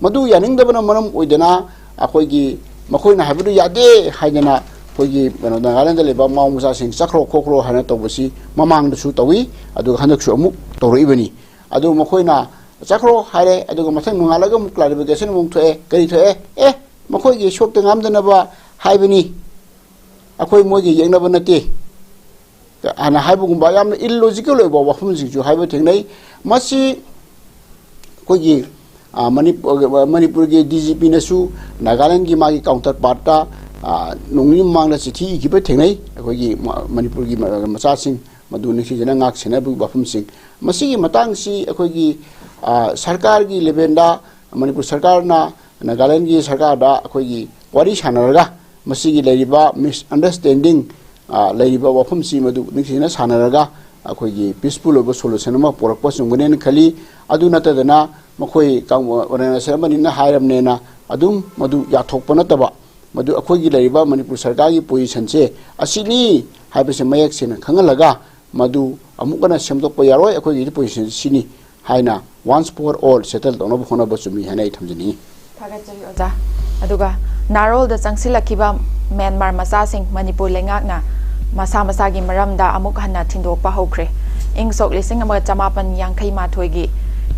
ꯃꯗꯨ ꯌꯥꯅꯤꯡꯗꯕꯅ ꯃꯔꯝ ꯑꯣꯏꯗꯅ ꯑꯩꯈꯣꯏꯒꯤ ꯃꯈꯣꯏꯅ ꯍꯥꯏꯕꯗꯨ ꯌꯥꯗꯦ ꯍꯥꯏꯗꯅ ꯑꯩꯈꯣꯏꯒꯤ ꯀꯩꯅꯣ ꯅꯥꯒꯥꯂꯦꯟꯗ ꯂꯩꯕ ꯃꯥꯎ ꯃꯆꯥꯁꯤꯡ ꯆꯠꯈ꯭ꯔꯣ ꯈꯣꯠꯈ꯭ꯔꯣ ꯍꯥꯏꯅ ꯇꯧꯕꯁꯤ ꯃꯃꯥꯡꯗꯁꯨ ꯇꯧꯏ, ꯑꯗꯨꯒ ꯍꯟꯗꯛꯁꯨ ꯑꯃꯨꯛ ꯇꯧꯔꯛꯏꯕꯅꯤ꯫ ꯑꯗꯨ ꯃꯈꯣꯏꯅ ꯆꯠꯈ꯭ꯔꯣ ꯍꯥꯏꯔꯦ, ꯑꯗꯨꯒ ꯃꯊꯪ ꯅꯣꯡꯉꯥꯜꯂꯒ ꯑꯃꯨꯛ clarification ꯑꯃꯨꯛ ꯊꯣꯛꯑꯦ꯫ ꯀꯔꯤ ꯊꯣꯛꯑꯦ? ꯑꯦ, ꯃꯈꯣꯏꯒꯤ ꯁꯣꯛꯇ ꯉꯥꯝꯗꯅꯕ ꯍꯥꯏꯕꯅꯤ, ꯑꯩꯈꯣꯏ ꯃꯣꯏꯒ ꯌꯦꯛꯅꯕ ꯅꯠꯇꯦ ꯍꯥꯏꯅ ꯍꯥꯏꯕꯒꯨꯝꯕ ꯌꯥꯝꯅ illogical ꯑꯣꯏꯕ ꯋꯥꯐꯝꯁꯤꯡꯁꯨ ꯍꯥꯏꯕ ꯊꯦꯡꯅꯩ꯫ ꯃꯁꯤ ꯑꯩꯈꯣꯏꯒꯤ, ꯑ, ꯃꯅꯤꯄꯨꯔ, ꯃꯅꯤꯄꯨꯔꯒꯤ DGPꯅꯁꯨ ꯅꯥꯒꯥꯂꯦꯟꯒꯤ ꯃꯥꯒꯤ counterpartꯇ, ꯑ, ꯅꯣꯡ ꯅꯤꯅꯤ ꯃꯃꯥꯡꯗ ꯆꯤꯊꯤ ꯏꯈꯤꯕ ꯊꯦꯡꯅꯩ꯫ ꯑꯩꯈꯣꯏꯒꯤ ꯃ-, ꯃꯅꯤꯄꯨꯔꯒꯤ ꯃ-, ꯃꯆꯥꯁꯤꯡ ꯃꯗꯨ ꯅꯤꯡꯊꯤꯖꯅ ꯉꯥꯛ ꯁꯦꯟꯅꯕꯒꯤ ꯋꯥꯐꯝꯁꯤꯡ꯫ ꯃꯁꯤꯒꯤ ꯃꯇꯥꯡꯁꯤ ꯑꯩꯈꯣꯏꯒꯤ, ꯑ, ꯁꯔꯀꯥꯔꯒꯤ levelꯗ ꯃꯅꯤꯄꯨꯔ ꯁꯔꯀꯥꯔꯅ ꯅꯥꯒꯥꯂꯦꯟꯒꯤ ꯁꯔꯀꯥꯔꯗ ꯑꯩꯈꯣꯏꯒꯤ ꯋꯥꯔꯤ ꯁꯥꯟꯅꯔꯒ ꯃꯁꯤꯒꯤ ꯂꯩꯔꯤꯕ misunderstanding, ꯑ, ꯂꯩꯔꯤꯕ ꯋꯥꯐꯝꯁꯤ ꯃꯗꯨ ꯅꯤꯡꯊꯤꯖꯅ ꯁꯥꯟꯅꯔꯒ ꯑꯩꯈꯣꯏꯒꯤ peaceful ꯑꯣꯏꯕ solution ꯑꯃ ꯄꯨꯔꯛꯄ ꯆꯨꯝꯒꯅꯦꯅ ꯈꯜꯂꯤ꯫ ꯑꯗꯨ ꯅꯠꯇꯗꯅ ꯃꯈꯣꯏ ꯀꯥꯡ-, organization ꯑꯃꯅꯤꯅ ꯍꯥꯏꯔꯕꯅꯦꯅ ꯑꯗꯨꯝ ꯃꯗꯨ ꯌꯥꯊꯣꯛꯄ ꯅꯠꯇꯕ, ꯃꯗꯨ ꯑꯩꯈꯣꯏꯒꯤ ꯂꯩꯔꯤꯕ ꯃꯅꯤꯄꯨꯔ ꯁꯔꯀꯥꯔꯒꯤ positionꯁꯦ ꯑꯁꯤꯅꯤ ꯍꯥꯏꯕꯁꯦ ꯃꯌꯦꯛ ꯁꯦꯡꯅ ꯈꯪꯍꯜꯂꯒ ꯃꯗꯨ ꯑꯃꯨꯛ ꯍꯟꯅ ꯁꯦꯝꯗꯣꯛꯄ ꯌꯥꯔꯣꯏ, ꯑꯩꯈꯣꯏꯒꯤ position ꯁꯤꯅꯤ ꯍꯥꯏꯅ once for all settle ꯇꯧꯅꯕ ꯍꯣꯠꯅꯕ ꯆꯨꯝꯃꯤ ꯍꯥꯏꯅ ꯑꯩ ꯊꯝꯖꯅꯤꯡꯉꯤ꯫ ꯊꯥꯒꯠꯆꯔꯤ ꯑꯣꯖꯥ꯫ ꯑꯗꯨꯒ ꯅꯥꯔꯣꯜꯗ ꯆꯪꯁꯤꯜꯂꯛꯈꯤꯕ ꯃ꯭ꯌꯥꯟꯃꯥꯔ ꯃꯆꯥꯁꯤꯡ ꯃꯅꯤꯄꯨꯔ ꯂꯩꯉꯥꯛꯅ ꯃꯁꯥ ꯃꯁꯥꯒꯤ ꯃꯔꯝꯗ ꯑꯃꯨꯛ ꯍꯟꯅ ꯊꯤꯟꯗꯣꯛꯄ ꯍꯧꯈ꯭ꯔꯦ꯫ ꯏꯪ ꯁꯣꯛ ꯂꯤꯁꯤꯡ ꯑꯃꯒ ꯆꯃꯥꯄꯟ ꯌꯥꯡꯈꯩ ꯃꯥꯊꯣꯏꯒꯤ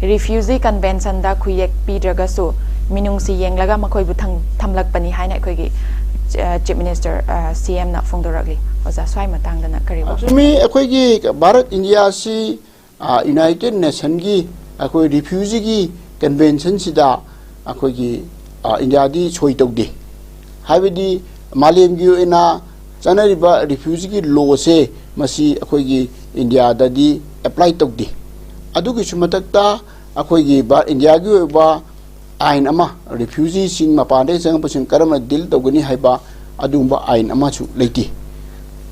refugee conventionꯗ ꯈꯨꯌꯦꯛ ꯄꯤꯗ꯭ꯔꯒꯁꯨ ꯃꯤꯅꯨꯡꯁꯤ ꯌꯦꯡꯂꯒ ꯃꯈꯣꯏꯕꯨ ꯊꯝ-, ꯊꯝꯂꯛꯄꯅꯤ ꯍꯥꯏꯅ ꯑꯩꯈꯣꯏꯒꯤ, ꯑ, Chief Minister, ꯑ, CMꯅ ꯐꯣꯡꯗꯣꯔꯛꯂꯤ꯫ ꯑꯣꯖꯥ, ꯁ꯭ꯋꯥꯏ ꯃꯇꯥꯡꯗꯅ ꯀꯔꯤ ꯋꯥꯐꯝ? ꯆꯨꯝꯃꯤ, ꯑꯩꯈꯣꯏꯒꯤ ꯚꯥꯔꯠ ꯏꯟꯗꯤꯌꯥꯁꯤ, ꯑ, United Nationꯒꯤ ꯑꯩꯈꯣꯏ refugeeꯒꯤ conventionꯁꯤꯗ ꯑꯩꯈꯣꯏꯒꯤ, ꯑ, ꯏꯟꯗꯤꯌꯥꯗꯤ ꯁꯣꯏ ꯇꯧꯗꯦ꯫ ꯍꯥꯏꯕꯗꯤ ꯃꯥꯂꯦꯝꯒꯤ ꯑꯣꯏꯅ ꯆꯠꯅꯔꯤꯕ refugeeꯒꯤ lawꯁꯦ ꯃꯁꯤ ꯑꯩꯈꯣꯏꯒꯤ ꯏꯟꯗꯤꯌꯥꯗꯗꯤ apply ꯇꯧꯗꯦ꯫ ꯑꯗꯨꯒꯤꯁꯨ ꯃꯊꯛꯇ ꯑꯩꯈꯣꯏꯒꯤ ꯚꯥ-, ꯏꯟꯗꯤꯌꯥꯒꯤ ꯑꯣꯏꯕ ꯑꯥꯏꯟ ꯑꯃ, refugeeꯁꯤꯡ ꯃꯄꯥꯟꯗꯒꯤ ꯆꯪꯉꯛꯄꯁꯤꯡ ꯀꯔꯝꯅ deal ꯇꯧꯒꯅꯤ ꯍꯥꯏꯕ ꯑꯗꯨꯒꯨꯝꯕ ꯑꯥꯏꯟ ꯑꯃꯁꯨ ꯂꯩꯇꯦ꯫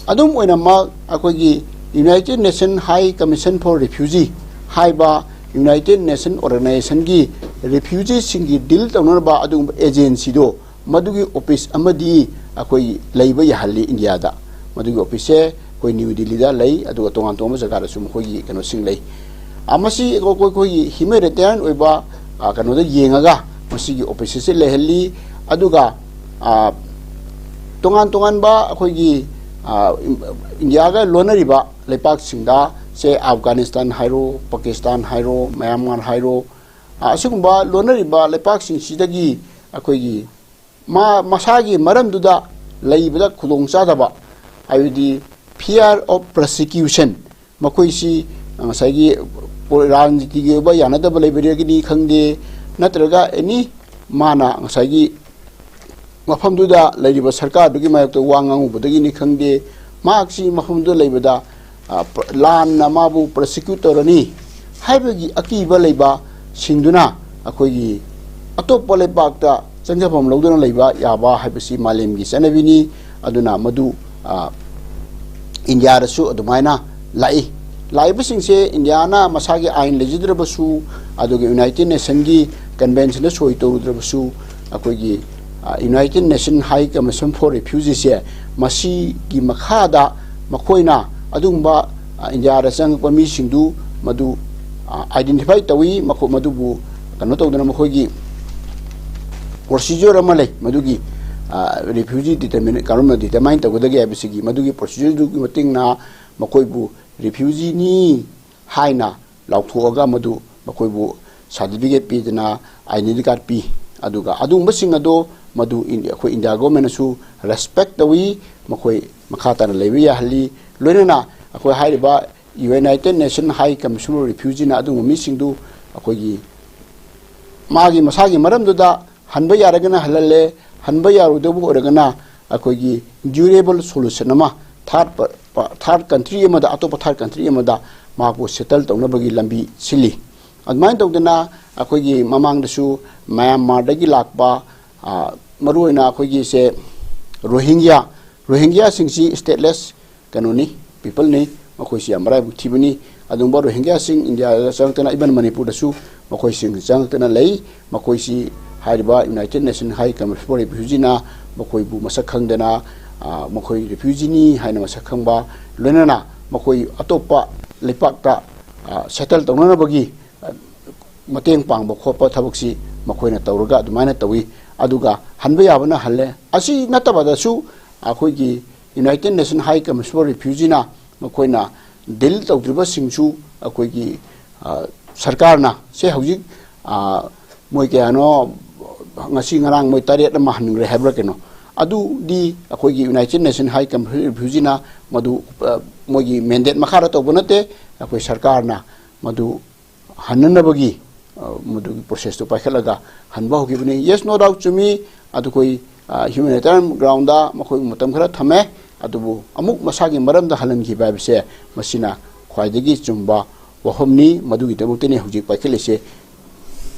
ꯑꯗꯨꯝ ꯑꯣꯏꯅꯃꯛ ꯑꯩꯈꯣꯏꯒꯤ United Nation High Commission for Refugee ꯍꯥꯏꯕ United Nation Organizationꯒꯤ refugeeꯁꯤꯡꯒꯤ deal ꯇꯧꯅꯅꯕ ꯑꯗꯨꯒꯨꯝꯕ agencyꯗꯣ, ꯃꯗꯨꯒꯤ office ꯑꯃꯗꯤ ꯑꯩꯈꯣꯏ ꯂꯩꯕ ꯌꯥꯍꯜꯂꯤ ꯏꯟꯗꯤꯌꯥꯗ꯫ ꯃꯗꯨꯒꯤ officeꯁꯦ ꯑꯩꯈꯣꯏ ꯅ꯭ꯌꯨ ꯗꯤꯜꯂꯤꯗ ꯂꯩ, ꯑꯗꯨꯒ ꯇꯣꯉꯥꯟ ꯇꯣꯉꯥꯟꯕ ꯖꯒꯥꯗꯁꯨ ꯃꯈꯣꯏꯒꯤ ꯀꯩꯅꯣꯁꯤꯡ ꯂꯩ꯫ ꯑ, ꯃꯁꯤ ꯑꯩꯈꯣꯏ, ꯑꯩꯈꯣꯏꯒꯤ humanitarian ꯑꯣꯏꯕ, ꯑ, ꯀꯩꯅꯣꯗ ꯌꯦꯡꯉꯒ ꯃꯁꯤꯒꯤ officeꯁꯦ ꯂꯩꯍꯜꯂꯤ꯫ ꯑꯗꯨꯒ, ꯑ, ꯇꯣꯉꯥꯟ ꯇꯣꯉꯥꯟꯕ ꯑꯩꯈꯣꯏꯒꯤ, ꯑ, ꯏꯟꯗꯤꯌꯥꯒ ꯂꯣꯟꯅꯔꯤꯕ ꯂꯩꯄꯥꯛꯁꯤꯡꯗ, ꯁꯦ ꯑꯐꯒꯥꯅꯤꯁꯇꯥꯟ ꯍꯥꯏꯔꯣ, ꯄꯥꯀꯤꯁꯇꯥꯟ ꯍꯥꯏꯔꯣ, ꯃꯌꯥꯟꯃꯥꯔ ꯍꯥꯏꯔꯣ, ꯑ, ꯑꯁꯤꯒꯨꯝꯕ ꯂꯣꯟꯅꯔꯤꯕ ꯂꯩꯄꯥꯛꯁꯤꯡꯁꯤꯗꯒꯤ ꯑꯩꯈꯣꯏꯒꯤ ꯃꯥ-, ꯃꯁꯥꯒꯤ ꯃꯔꯝꯗꯨꯗ ꯂꯩꯕꯗ ꯈꯨꯗꯣꯡꯆꯥꯗꯕ, ꯍꯥꯏꯕꯗꯤ fear of persecution, ꯃꯈꯣꯏꯁꯤ ꯉꯁꯥꯏꯒꯤ ꯔꯥꯖꯅꯤꯇꯤꯒꯤ ꯑꯣꯏꯕ ꯌꯥꯅꯗꯕ ꯂꯩꯕꯗꯒꯤꯅꯤ ꯈꯪꯗꯦ, ꯅꯠꯇ꯭ꯔꯒ ꯑꯦꯅꯤ ꯃꯥꯅ ꯉꯁꯥꯏꯒꯤ ꯃꯐꯝꯗꯨꯗ ꯂꯩꯔꯤꯕ ꯁꯔꯀꯥꯔꯗꯨꯒꯤ ꯃꯥꯌꯣꯛꯇ ꯋꯥ ꯉꯥꯡꯉꯨꯕꯗꯒꯤꯅꯤ ꯈꯪꯗꯦ, ꯃꯍꯥꯛꯁꯤ ꯃꯐꯝꯗꯨꯗ ꯂꯩꯕꯗ, ꯑ, ꯄ꯭ꯔ-, ꯂꯥꯟꯅ ꯃꯥꯕꯨ persecute ꯇꯧꯔꯅꯤ ꯍꯥꯏꯕꯒꯤ ꯑꯀꯤꯕ ꯂꯩꯕꯁꯤꯡꯗꯨꯅ ꯑꯩꯈꯣꯏꯒꯤ ꯑꯇꯣꯞꯄ ꯂꯩꯄꯥꯛꯇ ꯆꯪꯖꯐꯝ ꯂꯧꯗꯨꯅ ꯂꯩꯕ ꯌꯥꯕ ꯍꯥꯏꯕꯁꯤ ꯃꯥꯂꯦꯝꯒꯤ ꯆꯠꯅꯕꯤꯅꯤ꯫ ꯑꯗꯨꯅ ꯃꯗꯨ, ꯑ, ꯏꯟꯗꯤꯌꯥꯗꯁꯨ ꯑꯗꯨꯃꯥꯏꯅ ꯂꯥꯛꯏ꯫ ꯂꯥꯛꯏꯕꯁꯤꯡꯁꯦ ꯏꯟꯗꯤꯌꯥꯅ ꯃꯁꯥꯒꯤ ꯑꯥꯏꯟ ꯂꯩꯖꯗ꯭ꯔꯕꯁꯨ, ꯑꯗꯨꯒ United Nationꯒꯤ conventionꯗ ꯁꯣꯏ ꯇꯧꯔꯨꯗ꯭ꯔꯕꯁꯨ, ꯑꯩꯈꯣꯏꯒꯤ, ꯑ, United Nation High Commission for Refugeesꯁꯦ, ꯃꯁꯤꯒꯤ ꯃꯈꯥꯗ ꯃꯈꯣꯏꯅ ꯑꯗꯨꯒꯨꯝꯕ, ꯑ, ꯏꯟꯗꯤꯌꯥꯗ ꯆꯪꯉꯛꯄ ꯃꯤꯁꯤꯡꯗꯨ ꯃꯗꯨ, ꯑ, identify ꯇꯧꯏ, ꯃꯈꯣ-, ꯃꯗꯨꯕꯨ ꯀꯩꯅꯣ ꯇꯧꯗꯅ ꯃꯈꯣꯏꯒꯤ procedure ꯑꯃ ꯂꯩ, ꯃꯗꯨꯒꯤ, ꯑ, refugee determine, ꯀꯔꯝꯅ determine ꯇꯧꯒꯗꯒꯦ ꯍꯥꯏꯕꯁꯤꯒꯤ ꯃꯗꯨꯒꯤ procedureꯗꯨꯒꯤ ꯃꯇꯤꯡꯅ ꯃꯈꯣꯏꯕꯨ refugeeꯅꯤ ꯍꯥꯏꯅ ꯂꯥꯎꯊꯣꯛꯑꯒ ꯃꯗꯨ ꯃꯈꯣꯏꯕꯨ certificate ꯄꯤꯗꯅ, identity card ꯄꯤ꯫ ꯑꯗꯨꯒ ꯑꯗꯨꯒꯨꯝꯕꯁꯤꯡ ꯑꯗꯣ ꯃꯗꯨ ꯏꯟ-, ꯑꯩꯈꯣꯏ ꯏꯟꯗꯤꯌꯥ governmentꯅꯁꯨ respect ꯇꯧꯏ, ꯃꯈꯣꯏ ꯃꯈꯥ ꯇꯥꯅ ꯂꯩꯕ ꯌꯥꯍꯜꯂꯤ꯫ ꯂꯣꯏꯅꯅ ꯑꯩꯈꯣꯏ ꯍꯥꯏꯔꯤꯕ United Nation High Commission for Refugeeꯅ ꯑꯗꯨꯒꯨꯝꯕ ꯃꯤꯁꯤꯡꯗꯨ ꯑꯩꯈꯣꯏꯒꯤ ꯃꯥꯒꯤ ꯃꯁꯥꯒꯤ ꯃꯔꯝꯗꯨꯗ ꯍꯟꯕ ꯌꯥꯔꯒꯅ ꯍꯜꯍꯜꯂꯦ, ꯍꯟꯕ ꯌꯥꯔꯣꯏꯗꯕ ꯑꯣꯏꯔꯒꯅ ꯑꯩꯈꯣꯏꯒꯤ durable solution ꯑꯃ third ꯄ-, ꯄ-, third country ꯑꯃꯗ, ꯑꯇꯣꯞꯄ third country ꯑꯃꯗ ꯃꯍꯥꯛꯄꯨ settle ꯇꯧꯅꯕꯒꯤ ꯂꯝꯕꯤ ꯁꯤꯜꯂꯤ꯫ ꯑꯗꯨꯃꯥꯏꯅ ꯇꯧꯗꯅ ꯑꯩꯈꯣꯏꯒꯤ ꯃꯃꯥꯡꯗꯁꯨ ꯃꯌꯥꯟꯃꯥꯔꯗꯒꯤ ꯂꯥꯛꯄ, ꯑ, ꯃꯔꯨꯑꯣꯏꯅ ꯑꯩꯈꯣꯏꯒꯤꯁꯦ ꯔꯣꯍꯤꯡꯒ꯭ꯌꯥ, ꯔꯣꯍꯤꯡꯒ꯭ꯌꯥꯁꯤꯡꯁꯤ stateless ꯀꯩꯅꯣꯅꯤ, peopleꯅꯤ, ꯃꯈꯣꯏꯁꯤ ꯌꯥꯝ ꯃꯔꯥꯏꯕꯛ ꯊꯤꯕꯅꯤ꯫ ꯑꯗꯨꯒꯨꯝꯕ ꯔꯣꯍꯤꯡꯒ꯭ꯌꯥꯁꯤꯡ ꯏꯟꯗꯤꯌꯥꯗ ꯆꯪꯂꯛꯇꯅ, even ꯃꯅꯤꯄꯨꯔꯗꯁꯨ ꯃꯈꯣꯏꯁꯤꯡ ꯆꯪꯂꯛꯇꯅ ꯂꯩ꯫ ꯃꯈꯣꯏꯁꯤ ꯍꯥꯏꯔꯤꯕ United Nation High Commissioner for Refugeeꯅ ꯃꯈꯣꯏꯕꯨ ꯃꯁꯛ ꯈꯪꯗꯅ, ꯑ, ꯃꯈꯣꯏ refugeeꯅꯤ ꯍꯥꯏꯅ ꯃꯁꯛ ꯈꯪꯕ, ꯂꯣꯏꯅꯅ ꯃꯈꯣꯏ ꯑꯇꯣꯞꯄ ꯂꯩꯄꯥꯛꯇ, ꯑ, settle ꯇꯧꯅꯅꯕꯒꯤ, ꯑ, ꯃꯇꯦꯡ ꯄꯥꯡꯕ ꯈꯣꯠꯄ ꯊꯕꯛꯁꯤ ꯃꯈꯣꯏꯅ ꯇꯧꯔꯒ ꯑꯗꯨꯃꯥꯏꯅ ꯇꯧꯏ꯫ ꯑꯗꯨꯒ ꯍꯟꯕ ꯌꯥꯕꯅ ꯍꯜꯂꯦ꯫ ꯑꯁꯤ ꯅꯠꯇꯕꯗꯁꯨ ꯑꯩꯈꯣꯏꯒꯤ United Nation High Commissioner for Refugeeꯅ ꯃꯈꯣꯏꯅ deal ꯇꯧꯗ꯭ꯔꯤꯕꯁꯤꯡꯁꯨ ꯑꯩꯈꯣꯏꯒꯤ, ꯑ, ꯁꯔꯀꯥꯔꯅ ꯁꯦ ꯍꯧꯖꯤꯛ, ꯑ, ꯃꯣꯏ ꯀꯌꯥꯅꯣ, ꯉꯁꯤ ꯉꯔꯥꯡ ꯃꯣꯏ ꯇꯔꯦꯠ ꯑꯃ ꯍꯟꯈ꯭ꯔꯦ ꯍꯥꯏꯕ꯭ꯔꯥ ꯀꯩꯅꯣ, ꯑꯗꯨꯗꯤ ꯑꯩꯈꯣꯏꯒꯤ United Nation High Commissioner for Refugeeꯅ ꯃꯗꯨ, ꯑ, ꯃꯣꯏꯒꯤ mandate ꯃꯈꯥꯗ ꯇꯧꯕ ꯅꯠꯇꯦ꯫ ꯑꯩꯈꯣꯏ ꯁꯔꯀꯥꯔꯅ ꯃꯗꯨ ꯍꯟꯅꯅꯕꯒꯤ, ꯑ, ꯃꯗꯨꯒꯤ processꯇꯨ ꯄꯥꯏꯈꯠꯂꯒ ꯍꯟꯕ ꯍꯧꯈꯤꯕꯅꯤ꯫ Yes, no doubt, ꯆꯨꯝꯃꯤ꯫ ꯑꯗꯨ ꯑꯩꯈꯣꯏ, ꯑ, humanitarian groundꯗ ꯃꯈꯣꯏ ꯃꯇꯝ ꯈꯔ ꯊꯝꯃꯦ꯫ ꯑꯗꯨꯕꯨ ꯑꯃꯨꯛ ꯃꯁꯥꯒꯤ ꯃꯔꯝꯗ ꯍꯜꯍꯟꯈꯤꯕ ꯍꯥꯏꯕꯁꯦ ꯃꯁꯤꯅ ꯈ꯭ꯋꯥꯏꯗꯒꯤ ꯆꯨꯝꯕ ꯋꯥꯐꯝꯅꯤ꯫ ꯃꯗꯨꯒꯤꯗꯃꯛꯇꯅꯤ ꯍꯧꯖꯤꯛ ꯄꯥꯏꯈꯠꯂꯤꯁꯦ꯫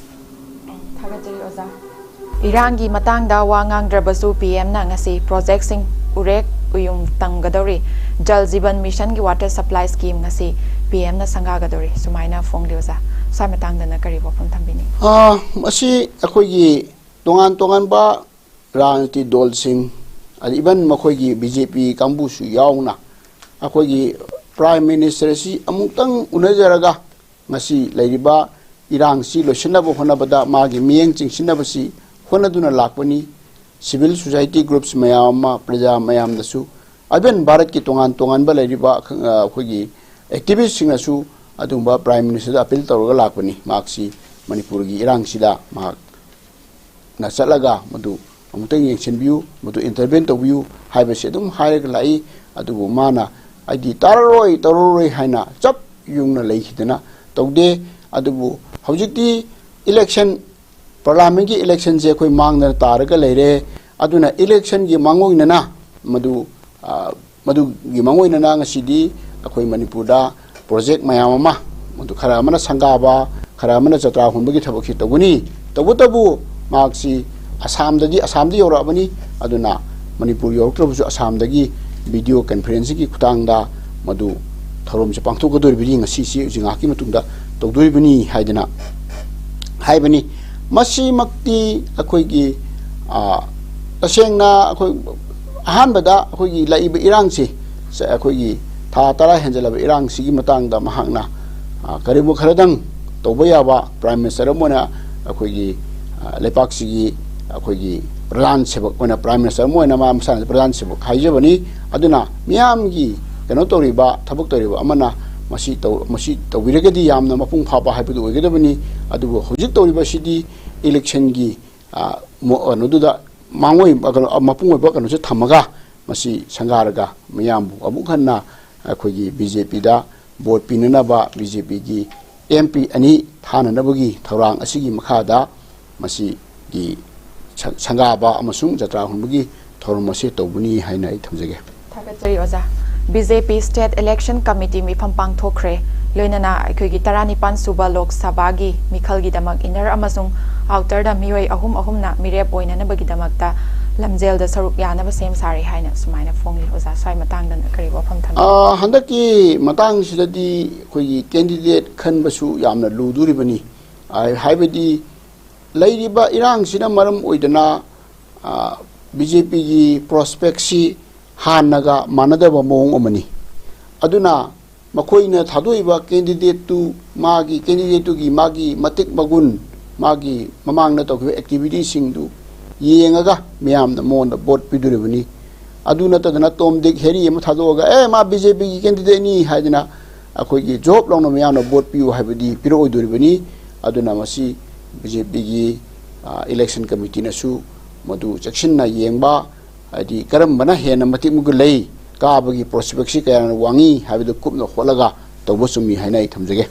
ꯊꯥꯒꯠꯆꯔꯤ ꯑꯣꯖꯥ꯫ ꯏꯔꯥꯡꯒꯤ ꯃꯇꯥꯡꯗ ꯋꯥ ꯉꯥꯡꯗ꯭ꯔꯕꯁꯨ ꯄꯤ ꯑꯦꯝꯅ ꯉꯁꯤ ꯄ꯭ꯔꯣꯖꯦꯛꯁꯤꯡ ꯎꯔꯦꯛ ꯎꯌꯨꯡ ꯇꯝꯒꯗꯧꯔꯤ, ꯖꯜ ꯖꯤꯕꯟ ꯃꯤꯁꯟꯒꯤ ꯋꯥꯇꯔ ꯁꯄ꯭ꯂꯥꯏ ꯁ꯭ꯀꯤꯝ ꯉꯁꯤ ꯄꯤ ꯑꯦꯝꯅ ꯁꯪꯒꯥꯒꯗꯧꯔꯤ ꯁꯨꯃꯥꯏꯅ ꯐꯣꯡꯂꯤ ꯑꯣꯖꯥ꯫ ꯁ꯭ꯋꯥꯏ ꯃꯇꯥꯡꯗꯅ ꯀꯔꯤ ꯋꯥꯐꯝ ꯊꯝꯕꯤꯅꯤ? ꯑ, ꯃꯁꯤ ꯑꯩꯈꯣꯏꯒꯤ ꯇꯣꯉꯥꯟ ꯇꯣꯉꯥꯟꯕ ꯔꯥꯖꯅꯤꯇꯤ ꯗꯜꯁꯤꯡ, ꯑꯗ even ꯃꯈꯣꯏꯒꯤ ꯕꯤ ꯖꯦ ꯄꯤ ꯀꯥꯡꯕꯨꯁꯨ ꯌꯥꯎꯅ ꯑꯩꯈꯣꯏꯒꯤ Prime Minister ꯑꯁꯤ ꯑꯃꯨꯛꯇꯪ ꯎꯅꯖꯔꯒ ꯉꯁꯤ ꯂꯩꯔꯤꯕ ꯏꯔꯥꯡꯁꯤ ꯂꯣꯏꯁꯤꯟꯅꯕ ꯍꯣꯠꯅꯕꯗ ꯃꯥꯒꯤ ꯃꯤꯠꯌꯦꯡ ꯆꯤꯡꯁꯤꯟꯅꯕꯁꯤ ꯍꯣꯠꯅꯗꯨꯅ ꯂꯥꯛꯄꯅꯤ꯫ Civil society groups ꯃꯌꯥꯝ ꯑꯃ, ꯄ꯭ꯔꯖꯥ ꯃꯌꯥꯝꯗꯁꯨ, even ꯚꯥꯔꯠꯀꯤ ꯇꯣꯉꯥꯟ ꯇꯣꯉꯥꯟꯕ ꯂꯩꯔꯤꯕ, ꯑ, ꯑꯩꯈꯣꯏꯒꯤ activistꯁꯤꯡꯅꯁꯨ ꯑꯗꯨꯒꯨꯝꯕ Prime Ministerꯗ appeal ꯇꯧꯔꯒ ꯂꯥꯛꯄꯅꯤ꯫ ꯃꯍꯥꯛꯁꯤ ꯃꯅꯤꯄꯨꯔꯒꯤ ꯏꯔꯥꯡꯁꯤꯗ ꯃꯍꯥꯛꯅ ꯆꯠꯂꯒ ꯃꯗꯨ ꯑꯃꯨꯛꯇꯪ ꯌꯦꯡꯁꯤꯟꯕꯤꯌꯨ, ꯃꯗꯨ intervene ꯇꯧꯕꯤꯌꯨ ꯍꯥꯏꯕꯁꯤ ꯑꯗꯨꯝ ꯍꯥꯏꯔꯒ ꯂꯥꯛꯏ꯫ ꯑꯗꯨꯕꯨ ꯃꯥꯅ, "ꯑꯩꯗꯤ ꯇꯥꯔꯔꯣꯏ, ꯇꯧꯔꯔꯣꯏ" ꯍꯥꯏꯅ ꯆꯞ ꯌꯨꯡꯅ ꯂꯩꯈꯤꯗꯅ ꯇꯧꯗꯦ꯫ ꯑꯗꯨꯕꯨ ꯍꯧꯖꯤꯛꯇꯤ election, parliamentꯀꯤ electionꯁꯦ ꯑꯩꯈꯣꯏ ꯃꯥꯡꯗꯅ ꯇꯥꯔꯒ ꯂꯩꯔꯦ꯫ ꯑꯗꯨꯅ electionꯒꯤ ꯃꯥꯡꯑꯣꯏꯅꯅ ꯃꯗꯨ, ꯑ, ꯃꯗꯨꯒꯤ ꯃꯥꯡꯑꯣꯏꯅꯅ ꯉꯁꯤꯗꯤ ꯑꯩꯈꯣꯏ ꯃꯅꯤꯄꯨꯔꯗ project ꯃꯌꯥꯝ ꯑꯃ, ꯃꯗꯨ ꯈꯔ ꯑꯃꯅ ꯁꯪꯒꯥꯕ, ꯈꯔ ꯑꯃꯅ ꯖꯇ꯭ꯔꯥ ꯍꯣꯟꯕꯒꯤ ꯊꯕꯛꯁꯤ ꯇꯧꯒꯅꯤ꯫ ꯇꯧꯕꯇꯕꯨ ꯃꯍꯥꯛꯁꯤ ꯑꯁꯥꯝꯗꯗꯤ, ꯑꯁꯥꯝꯗ ꯌꯧꯔꯛꯑꯕꯅꯤ꯫ ꯑꯗꯨꯅ ꯃꯅꯤꯄꯨꯔ ꯌꯧꯔꯛꯇ꯭ꯔꯕꯁꯨ ꯑꯁꯥꯝꯗꯒꯤ video conferencingꯒꯤ ꯈꯨꯠꯊꯥꯡꯗ ꯃꯗꯨ ꯊꯧꯔꯝꯁꯦ ꯄꯥꯡꯊꯣꯛꯀꯗꯧꯔꯤꯕꯅꯤ, ꯉꯁꯤꯁꯤ ꯍꯧꯖꯤꯛ ꯉꯥꯏꯍꯥꯛꯀꯤ ꯃꯇꯨꯡꯗ ꯇꯧꯗꯣꯔꯤꯕꯅꯤ ꯍꯥꯏꯗꯅ ꯍꯥꯏꯕꯅꯤ꯫ ꯃꯁꯤꯃꯛꯇꯤ ꯑꯩꯈꯣꯏꯒꯤ, ꯑ, ꯇꯁꯦꯡꯅ ꯑꯩꯈꯣꯏ ꯑꯍꯥꯟꯕꯗ ꯑꯩꯈꯣꯏꯒꯤ ꯂꯥꯛꯏꯕ ꯏꯔꯥꯡꯁꯤ, ꯁ-, ꯑꯩꯈꯣꯏꯒꯤ ꯊꯥ ꯇꯔꯥ ꯍꯦꯟꯖꯜꯂꯕ ꯏꯔꯥꯡꯁꯤꯒꯤ ꯃꯇꯥꯡꯗ ꯃꯍꯥꯛꯅ, ꯑ, ꯀꯔꯤꯒꯨꯝꯕ ꯈꯔꯗꯪ ꯇꯧꯕ ꯌꯥꯕ, ꯄ꯭ꯔꯥꯏꯝ ꯃꯤꯅꯤꯁꯇꯔ ꯑꯃ ꯑꯣꯏꯅ ꯑꯩꯈꯣꯏꯒꯤ, ꯑ, ꯂꯩꯄꯥꯛꯁꯤꯒꯤ ꯑꯩꯈꯣꯏꯒꯤ ꯄ꯭ꯔꯙꯥꯟ ꯁꯦꯕꯛ ꯑꯣꯏꯅ, ꯄ꯭ꯔꯥꯏꯝ ꯃꯤꯅꯤꯁꯇꯔ ꯑꯃ ꯑꯣꯏꯅ ꯃꯥ ꯃꯁꯥꯅ ꯄ꯭ꯔꯙꯥꯟ ꯁꯦꯕꯛ ꯍꯥꯏꯖꯕꯅꯤ꯫ ꯑꯗꯨꯅ ꯃꯤꯌꯥꯝꯒꯤ ꯀꯩꯅꯣ ꯇꯧꯔꯤꯕ, ꯊꯕꯛ ꯇꯧꯔꯤꯕ ꯑꯃꯅ ꯃꯁꯤ ꯇꯧ-, ꯃꯁꯤ ꯇꯧꯕꯤꯔꯒꯗꯤ ꯌꯥꯝꯅ ꯃꯄꯨꯡ ꯐꯥꯕ ꯍꯥꯏꯕꯗꯨ ꯑꯣꯏꯒꯗꯕꯅꯤ꯫ ꯑꯗꯨꯕꯨ ꯍꯧꯖꯤꯛ ꯇꯧꯔꯤꯕꯁꯤꯗꯤ ꯏꯂꯦꯛꯁꯟꯒꯤ, ꯑ, ꯃꯣ-, ꯀꯩꯅꯣꯗꯨꯗ ꯃꯥꯡꯑꯣꯏ-, ꯀꯩꯅꯣ, ꯑ, ꯃꯄꯨꯡ ꯑꯣꯏꯕ ꯀꯩꯅꯣꯁꯦ ꯊꯝꯃꯒ ꯃꯁꯤ ꯁꯪꯒꯥꯔꯒ ꯃꯤꯌꯥꯝꯕꯨ ꯑꯃꯨꯛ ꯍꯟꯅ ꯑꯩꯈꯣꯏꯒꯤ ꯕꯤ ꯖꯦ ꯄꯤꯗ ꯚꯣꯠ ꯄꯤꯅꯅꯕ, ꯕꯤ ꯖꯦ ꯄꯤꯒꯤ ꯑꯦꯝ ꯄꯤ ꯑꯅꯤ ꯊꯥꯅꯅꯕꯒꯤ ꯊꯧꯔꯥꯡ ꯑꯁꯤꯒꯤ ꯃꯈꯥꯗ ꯃꯁꯤꯒꯤ ꯁ-, ꯁꯪꯒꯥꯕ ꯑꯃꯁꯨꯡ ꯖꯇ꯭ꯔꯥ ꯍꯨꯟꯕꯒꯤ ꯊꯧꯔꯝ ꯑꯁꯤ ꯇꯧꯕꯅꯤ ꯍꯥꯏꯅ ꯑꯩ ꯊꯝꯖꯒꯦ꯫ ꯊꯥꯒꯠꯆꯔꯤ ꯑꯣꯖꯥ꯫ ꯕꯤ ꯖꯦ ꯄꯤ State Election Committee ꯃꯤꯐꯝ ꯄꯥꯡꯊꯣꯛꯈ꯭ꯔꯦ꯫ ꯂꯣꯏꯅꯅ ꯑꯩꯈꯣꯏꯒꯤ ꯇꯔꯥꯅꯤꯄꯥꯟ ꯁꯨꯕ ꯂꯣꯛ ꯁꯚꯥꯒꯤ ꯃꯤꯈꯜꯒꯤꯗꯃꯛ inner ꯑꯃꯁꯨꯡ outerꯗ ꯃꯤꯑꯣꯏ ꯑꯍꯨꯝ ꯑꯍꯨꯝꯅ ꯃꯤꯔꯦꯞ ꯑꯣꯏꯅꯅꯕꯒꯤꯗꯃꯛꯇ ꯂꯝꯖꯦꯜꯗ ꯁꯔꯨꯛ ꯌꯥꯅꯕ ꯁꯦꯝ ꯁꯥꯔꯤ ꯍꯥꯏꯅ ꯁꯨꯃꯥꯏꯅ ꯐꯣꯡꯂꯤ꯫ ꯑꯣꯖꯥ, ꯁ꯭ꯋꯥꯏ ꯃꯇꯥꯡꯗꯅ ꯀꯔꯤ ꯋꯥꯐꯝ ꯊꯝꯕꯤꯒꯦ? ꯑ, ꯍꯟꯗꯛꯀꯤ ꯃꯇꯥꯡꯁꯤꯗꯗꯤ ꯑꯩꯈꯣꯏꯒꯤ candidate ꯈꯟꯕꯁꯨ ꯌꯥꯝꯅ ꯂꯨꯗꯣꯔꯤꯕꯅꯤ꯫ ꯑ, ꯍꯥꯏꯕꯗꯤ ꯂꯩꯔꯤꯕ ꯏꯔꯥꯡꯁꯤꯅ ꯃꯔꯝ ꯑꯣꯏꯗꯅ, ꯑ, ꯕꯤ ꯖꯦ ꯄꯤꯒꯤ prospectꯁꯤ ꯍꯥꯟꯅꯒ ꯃꯥꯟꯅꯗꯕ ꯃꯑꯣꯡ ꯑꯃꯅꯤ꯫ ꯑꯗꯨꯅ ꯃꯈꯣꯏꯅ ꯊꯥꯗꯣꯛꯏꯕ candidateꯇꯨ, ꯃꯥꯒꯤ candidateꯇꯨꯒꯤ ꯃꯥꯒꯤ ꯃꯇꯤꯛ ꯃꯒꯨꯟ, ꯃꯥꯒꯤ ꯃꯃꯥꯡꯗ ꯇꯧꯈꯤꯕ activityꯁꯤꯡꯗꯨ ꯌꯦꯡꯉꯒ ꯃꯤꯌꯥꯝꯅ ꯃꯉꯣꯟꯗ ꯚꯣꯠ ꯄꯤꯗꯣꯔꯤꯕꯅꯤ꯫ ꯑꯗꯨ ꯅꯠꯇꯗꯅ ꯇꯣꯝ ꯗꯤꯛ ꯍꯦꯔꯤ ꯑꯃ ꯊꯥꯗꯣꯛꯑꯒ, "ꯑꯦ, ꯃꯥ ꯕꯤ ꯖꯦ ꯄꯤꯒꯤ candidateꯅꯤ" ꯍꯥꯏꯗꯅ ꯑꯩꯈꯣꯏꯒꯤ ꯖꯣꯕ ꯂꯥꯎꯅ ꯃꯤꯌꯥꯝꯅ ꯚꯣꯠ ꯄꯤꯌꯨ ꯍꯥꯏꯕꯗꯤ ꯄꯤꯔꯛꯑꯣꯏꯗꯣꯔꯤꯕꯅꯤ꯫ ꯑꯗꯨꯅ ꯃꯁꯤ ꯕꯤ ꯖꯦ ꯄꯤꯒꯤ, ꯑ, election committeeꯅꯁꯨ ꯃꯗꯨ ꯆꯦꯛꯁꯤꯟꯅ ꯌꯦꯡꯕ, ꯍꯥꯏꯗꯤ ꯀꯔꯝꯕꯅ ꯍꯦꯟꯅ ꯃꯇꯤꯛ ꯃꯒꯨꯟ ꯂꯩ, ꯀꯥꯕꯒꯤ prospectꯁꯤ ꯀꯌꯥꯅ ꯋꯥꯡꯉꯤ ꯍꯥꯏꯕꯗꯨ ꯀꯨꯞꯅ ꯍꯣꯠꯂꯒ ꯇꯧꯕ ꯆꯨꯝꯃꯤ ꯍꯥꯏꯅ ꯑꯩ ꯊꯝꯖꯒꯦ꯫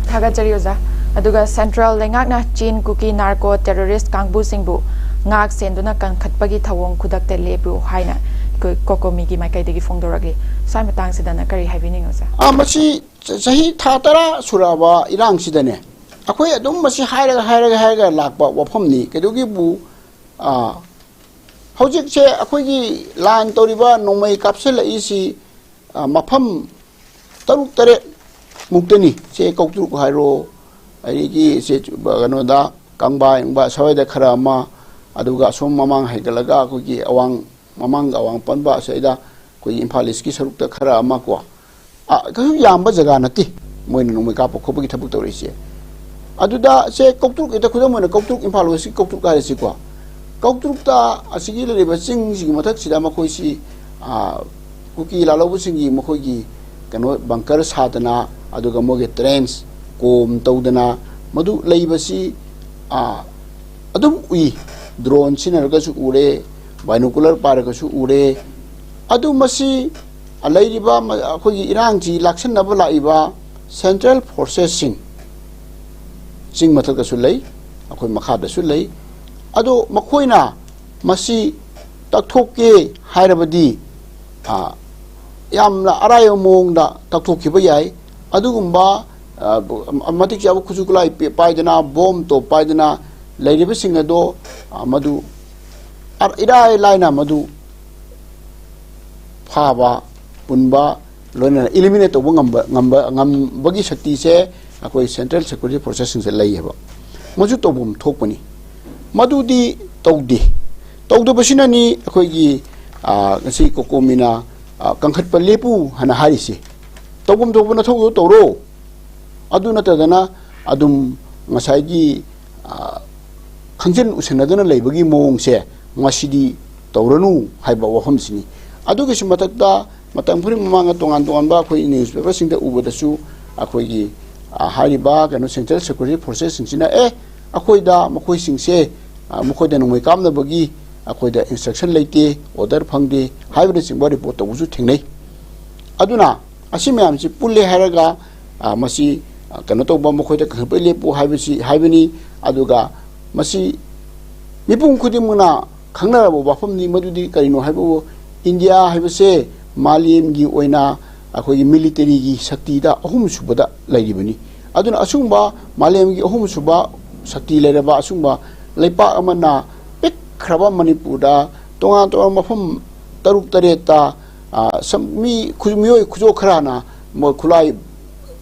ꯊꯥꯒꯠꯆꯔꯤ ꯑꯣꯖꯥ꯫ ꯑꯗꯨꯒ central ꯂꯩꯉꯥꯛꯅ ꯆꯤꯟ ꯀꯨꯀꯤ narco terrorist ꯀꯥꯡꯕꯨꯁꯤꯡꯕꯨ ꯉꯥꯛ ꯁꯦꯟꯗꯨꯅ ꯀꯟꯈꯠꯄꯒꯤ ꯊꯧꯑꯣꯡ ꯈꯨꯗꯛꯇ ꯂꯦꯞꯄꯨ ꯍꯥꯏꯅ ꯑꯩꯈꯣꯏ COCOMIꯒꯤ ꯃꯥꯏꯀꯩꯗꯒꯤ ꯐꯣꯡꯗꯣꯔꯛꯂꯤ꯫ ꯁ꯭ꯋꯥꯏ ꯃꯇꯥꯡꯁꯤꯗꯅ ꯀꯔꯤ ꯍꯥꯏꯕꯤꯅꯤꯡꯉꯤ ꯑꯣꯖꯥ? ꯑꯥ, ꯃꯁꯤ ꯆ-, ꯆꯍꯤ ꯊꯥ ꯇꯔꯥ ꯁꯨꯔꯛꯑꯕ ꯏꯔꯥꯡꯁꯤꯗꯅꯦ, ꯑꯩꯈꯣꯏ ꯑꯗꯨꯝ ꯃꯁꯤ ꯍꯥꯏꯔꯒ, ꯍꯥꯏꯔꯒ, ꯍꯥꯏꯔꯒ ꯂꯥꯛꯄ ꯋꯥꯐꯝꯅꯤ꯫ ꯀꯩꯗꯧꯒꯦꯕꯨ, ꯑꯥ, ꯍꯧꯖꯤꯛꯁꯦ ꯑꯩꯈꯣꯏꯒꯤ line ꯇꯧꯔꯤꯕ, ꯅꯣꯡꯃꯩ ꯀꯥꯞꯁꯤꯜꯂꯛꯏꯁꯤ, ꯃꯐꯝ ꯇꯔꯨꯛ ꯇꯔꯦꯠ ꯃꯨꯛꯇꯅꯤ꯫ ꯁꯦ ꯀꯧꯇ꯭ꯔꯨꯛ ꯍꯥꯏꯔꯣ, ꯑꯗꯒꯤ ꯁꯦ ꯀꯩꯅꯣꯗ ꯀꯪꯕꯥ ꯌꯦꯡꯕ ꯁ꯭ꯋꯥꯏꯗ ꯈꯔ ꯑꯃ, ꯑꯗꯨꯒ ꯑꯁꯣꯝ ꯃꯃꯥꯡ ꯍꯥꯏꯒꯠꯂꯒ ꯑꯩꯈꯣꯏꯒꯤ ꯑꯋꯥꯡ, ꯃꯃꯥꯡꯒ ꯑꯋꯥꯡ ꯄꯟꯕ ꯑꯁ꯭ꯋꯥꯏꯗ ꯑꯩꯈꯣꯏꯒꯤ ꯏꯝꯐꯥꯜ ꯏꯁꯀꯤ ꯁꯔꯨꯛꯇ ꯈꯔ ꯑꯃ ꯀꯣ, ꯑ, ꯀꯩꯁꯨ ꯌꯥꯝꯕ ꯖꯒꯥ ꯅꯠꯇꯦ ꯃꯣꯏꯅ ꯅꯣꯡꯃꯩ ꯀꯥꯞꯄ ꯈꯣꯠꯄꯒꯤ ꯊꯕꯛ ꯇꯧꯔꯛꯏꯁꯦ꯫ ꯑꯗꯨꯗ ꯁꯦ ꯀꯧꯇ꯭ꯔꯨꯛ ꯍꯦꯛꯇ ꯈꯨꯗꯝ ꯑꯣꯏꯅ ꯀꯧꯇ꯭ꯔꯨꯛ, ꯏꯝꯐꯥꯜ ꯋꯦꯁꯀꯤ ꯀꯧꯇ꯭ꯔꯨꯛ ꯍꯥꯏꯔꯁꯤꯀꯣ꯫ ꯀꯧꯇ꯭ꯔꯨꯛꯇ ꯑꯁꯤꯒꯤ ꯂꯩꯔꯤꯕ ꯆꯤꯡꯁꯤꯒꯤ ꯃꯊꯛꯁꯤꯗ ꯃꯈꯣꯏꯁꯤ, ꯑ, ꯀꯨꯀꯤ ꯂꯥꯜꯍꯧꯕꯁꯤꯡꯒꯤ ꯃꯈꯣꯏꯒꯤ ꯀꯩꯅꯣ ꯕꯪꯀꯔ ꯁꯥꯗꯅ, ꯑꯗꯨꯒ ꯃꯣꯏꯒꯤ ꯇ꯭ꯔꯦꯟꯁ ꯀꯣꯝ ꯇꯧꯗꯅ ꯃꯗꯨ ꯂꯩꯕꯁꯤ, ꯑ, ꯑꯗꯨꯝ ꯎꯏ꯫ ꯗ꯭ꯔꯣꯟ ꯁꯤꯖꯤꯟꯅꯔꯒꯁꯨ ꯎꯔꯦ, ꯕꯥꯏꯅꯣꯀꯨꯂꯔ ꯄꯥꯏꯔꯒꯁꯨ ꯎꯔꯦ꯫ ꯑꯗꯨ ꯃꯁꯤ ꯂꯩꯔꯤꯕ ꯃ-, ꯑꯩꯈꯣꯏꯒꯤ ꯏꯔꯥꯡꯁꯤ ꯂꯥꯛꯁꯤꯟꯅꯕ ꯂꯥꯛꯏꯕ ꯁꯦꯟꯇ꯭ꯔꯦꯜ ꯐꯣꯔꯁꯦꯁꯁꯤꯡ ꯆꯤꯡ ꯃꯊꯛꯇꯁꯨ ꯂꯩ, ꯑꯩꯈꯣꯏ ꯃꯈꯥꯗꯁꯨ ꯂꯩ꯫ ꯑꯗꯣ ꯃꯈꯣꯏꯅ ꯃꯁꯤ ꯇꯛꯊꯣꯛꯀꯦ ꯍꯥꯏꯔꯕꯗꯤ, ꯑ, ꯌꯥꯝꯅ ꯑꯔꯥꯏꯕ ꯃꯑꯣꯡꯗ ꯇꯛꯊꯣꯛꯈꯤꯕ ꯌꯥꯏ꯫ ꯑꯗꯨꯒꯨꯝꯕ, ꯑ, ꯃꯇꯤꯛ ꯆꯥꯕ ꯈꯨꯠꯁꯨ ꯈꯨꯠꯂꯥꯏ ꯄꯤ-, ꯄꯥꯏꯗꯅ, ꯕꯣꯝ ꯇꯣꯞ ꯄꯥꯏꯗꯅ ꯂꯩꯔꯤꯕꯁꯤꯡ ꯑꯗꯣ, ꯑ, ꯃꯗꯨ ꯑ-, ꯏꯔꯥꯏ ꯂꯥꯏꯅ ꯃꯗꯨ ꯐꯥꯕ, ꯄꯨꯟꯕ, ꯂꯣꯏꯅꯅ ꯏꯂꯤꯃꯤꯅꯦꯠ ꯇꯧꯕ ꯉꯝꯕ, ꯉꯝꯕ, ꯉꯝꯕꯒꯤ ꯁꯛꯇꯤꯁꯦ ꯑꯩꯈꯣꯏ ꯁꯦꯟꯇ꯭ꯔꯦꯜ ꯁꯦꯀ꯭ꯌꯨꯔꯤꯇꯤ ꯐꯣꯔꯁꯦꯁꯁꯤꯡꯁꯦ ꯂꯩꯌꯦꯕ꯫ ꯃꯁꯨ ꯇꯧꯐꯝ ꯊꯣꯛꯄꯅꯤ꯫ ꯃꯗꯨꯗꯤ ꯇꯧꯗꯦ꯫ ꯇꯧꯗꯕꯁꯤꯅꯅꯤ ꯑꯩꯈꯣꯏꯒꯤ, ꯑ, ꯉꯁꯤ ꯀꯣꯀꯣꯃꯤꯅ, ꯑ, ꯀꯟꯈꯠꯄ ꯂꯦꯞꯄꯨ ꯍꯥꯏꯅ ꯍꯥꯏꯔꯤꯁꯤ꯫ ꯇꯧꯐꯝ ꯊꯣꯛꯄ ꯅꯊꯧꯗꯣ ꯇꯧꯔꯣ꯫ ꯑꯗꯨ ꯅꯠꯇꯗꯅ ꯑꯗꯨꯝ ꯉꯁꯥꯏꯒꯤ, ꯑ, ꯈꯪꯖꯤꯟ ꯎꯁꯤꯟꯅꯗꯅ ꯂꯩꯕꯒꯤ ꯃꯑꯣꯡꯁꯦ ꯃꯁꯤꯗꯤ ꯇꯧꯔꯅꯨ ꯍꯥꯏꯕ ꯋꯥꯐꯝꯁꯤꯅꯤ꯫ ꯑꯗꯨꯒꯤꯁꯨ ꯃꯊꯛꯇ ꯃꯇꯝ ꯈꯔꯒꯤ ꯃꯃꯥꯡꯗ ꯇꯣꯉꯥꯟ ꯇꯣꯉꯥꯟꯕ ꯑꯩꯈꯣꯏ ꯅ꯭ꯌꯨꯁꯄꯦꯄꯔꯁꯤꯡꯗ ꯎꯕꯗꯁꯨ ꯑꯩꯈꯣꯏꯒꯤ, ꯑ, ꯍꯥꯏꯔꯤꯕ ꯀꯩꯅꯣ ꯁꯦꯟꯇ꯭ꯔꯦꯜ ꯁꯦꯀ꯭ꯌꯨꯔꯤꯇꯤ ꯐꯣꯔꯁꯦꯁꯁꯤꯡꯁꯤꯅ, "ꯑꯦ, ꯑꯩꯈꯣꯏꯗ ꯃꯈꯣꯏꯁꯤꯡꯁꯦ, ꯑ, ꯃꯈꯣꯏꯗ ꯅꯣꯡꯃꯩ ꯀꯥꯞꯅꯕꯒꯤ ꯑꯩꯈꯣꯏꯗ ꯏꯟꯁꯇ꯭ꯔꯛꯁꯟ ꯂꯩꯇꯦ, ꯑꯣꯔꯗꯔ ꯐꯪꯗꯦ" ꯍꯥꯏꯕꯅꯆꯤꯡꯕ ꯔꯤꯄꯣꯔꯠ ꯇꯧꯕꯁꯨ ꯊꯦꯡꯅꯩ꯫ ꯑꯗꯨꯅ ꯑꯁꯤ ꯃꯌꯥꯝꯁꯤ ꯄꯨꯜꯂꯦ ꯍꯥꯏꯔꯒ, ꯑ, ꯃꯁꯤ, ꯑ, ꯀꯩꯅꯣ ꯇꯧꯕ, ꯃꯈꯣꯏꯗ ꯀꯟꯈꯠꯄ ꯂꯦꯞꯄꯨ ꯍꯥꯏꯕꯁꯤ ꯍꯥꯏꯕꯅꯤ꯫ ꯑꯗꯨꯒ ꯃꯁꯤ ꯃꯤꯄꯨꯝ ꯈꯨꯗꯤꯡꯃꯛꯅ ꯈꯪꯅꯔꯕ ꯋꯥꯐꯝꯅꯤ꯫ ꯃꯗꯨꯗꯤ ꯀꯔꯤꯅꯣ ꯍꯥꯏꯕꯕꯨ, ꯏꯟꯗꯤꯌꯥ ꯍꯥꯏꯕꯁꯦ ꯃꯥꯂꯦꯝꯒꯤ ꯑꯣꯏꯅ ꯑꯩꯈꯣꯏꯒꯤ ꯃꯤꯂꯤꯇꯔꯤꯒꯤ ꯁꯛꯇꯤꯗ ꯑꯍꯨꯝꯁꯨꯕꯗ ꯂꯩꯔꯤꯕꯅꯤ꯫ ꯑꯗꯨꯅ ꯑꯁꯤꯒꯨꯝꯕ ꯃꯥꯂꯦꯝꯒꯤ ꯑꯍꯨꯝꯁꯨꯕ ꯁꯛꯇꯤ ꯂꯩꯔꯕ ꯑꯁꯤꯒꯨꯝꯕ ꯂꯩꯄꯥꯛ ꯑꯃꯅ ꯄꯤꯛꯈ꯭ꯔꯕ ꯃꯅꯤꯄꯨꯔꯗ ꯇꯣꯉꯥꯟ ꯇꯣꯉꯥꯟꯕ ꯃꯐꯝ ꯇꯔꯨꯛ ꯇꯔꯦꯠꯇ ꯑ, ꯁꯝ-, ꯃꯤ ꯈꯨ-, ꯃꯤꯑꯣꯏ ꯈꯨꯖꯣꯞ ꯈꯔꯅ ꯃꯣꯏ ꯈꯨꯠꯂꯥꯏ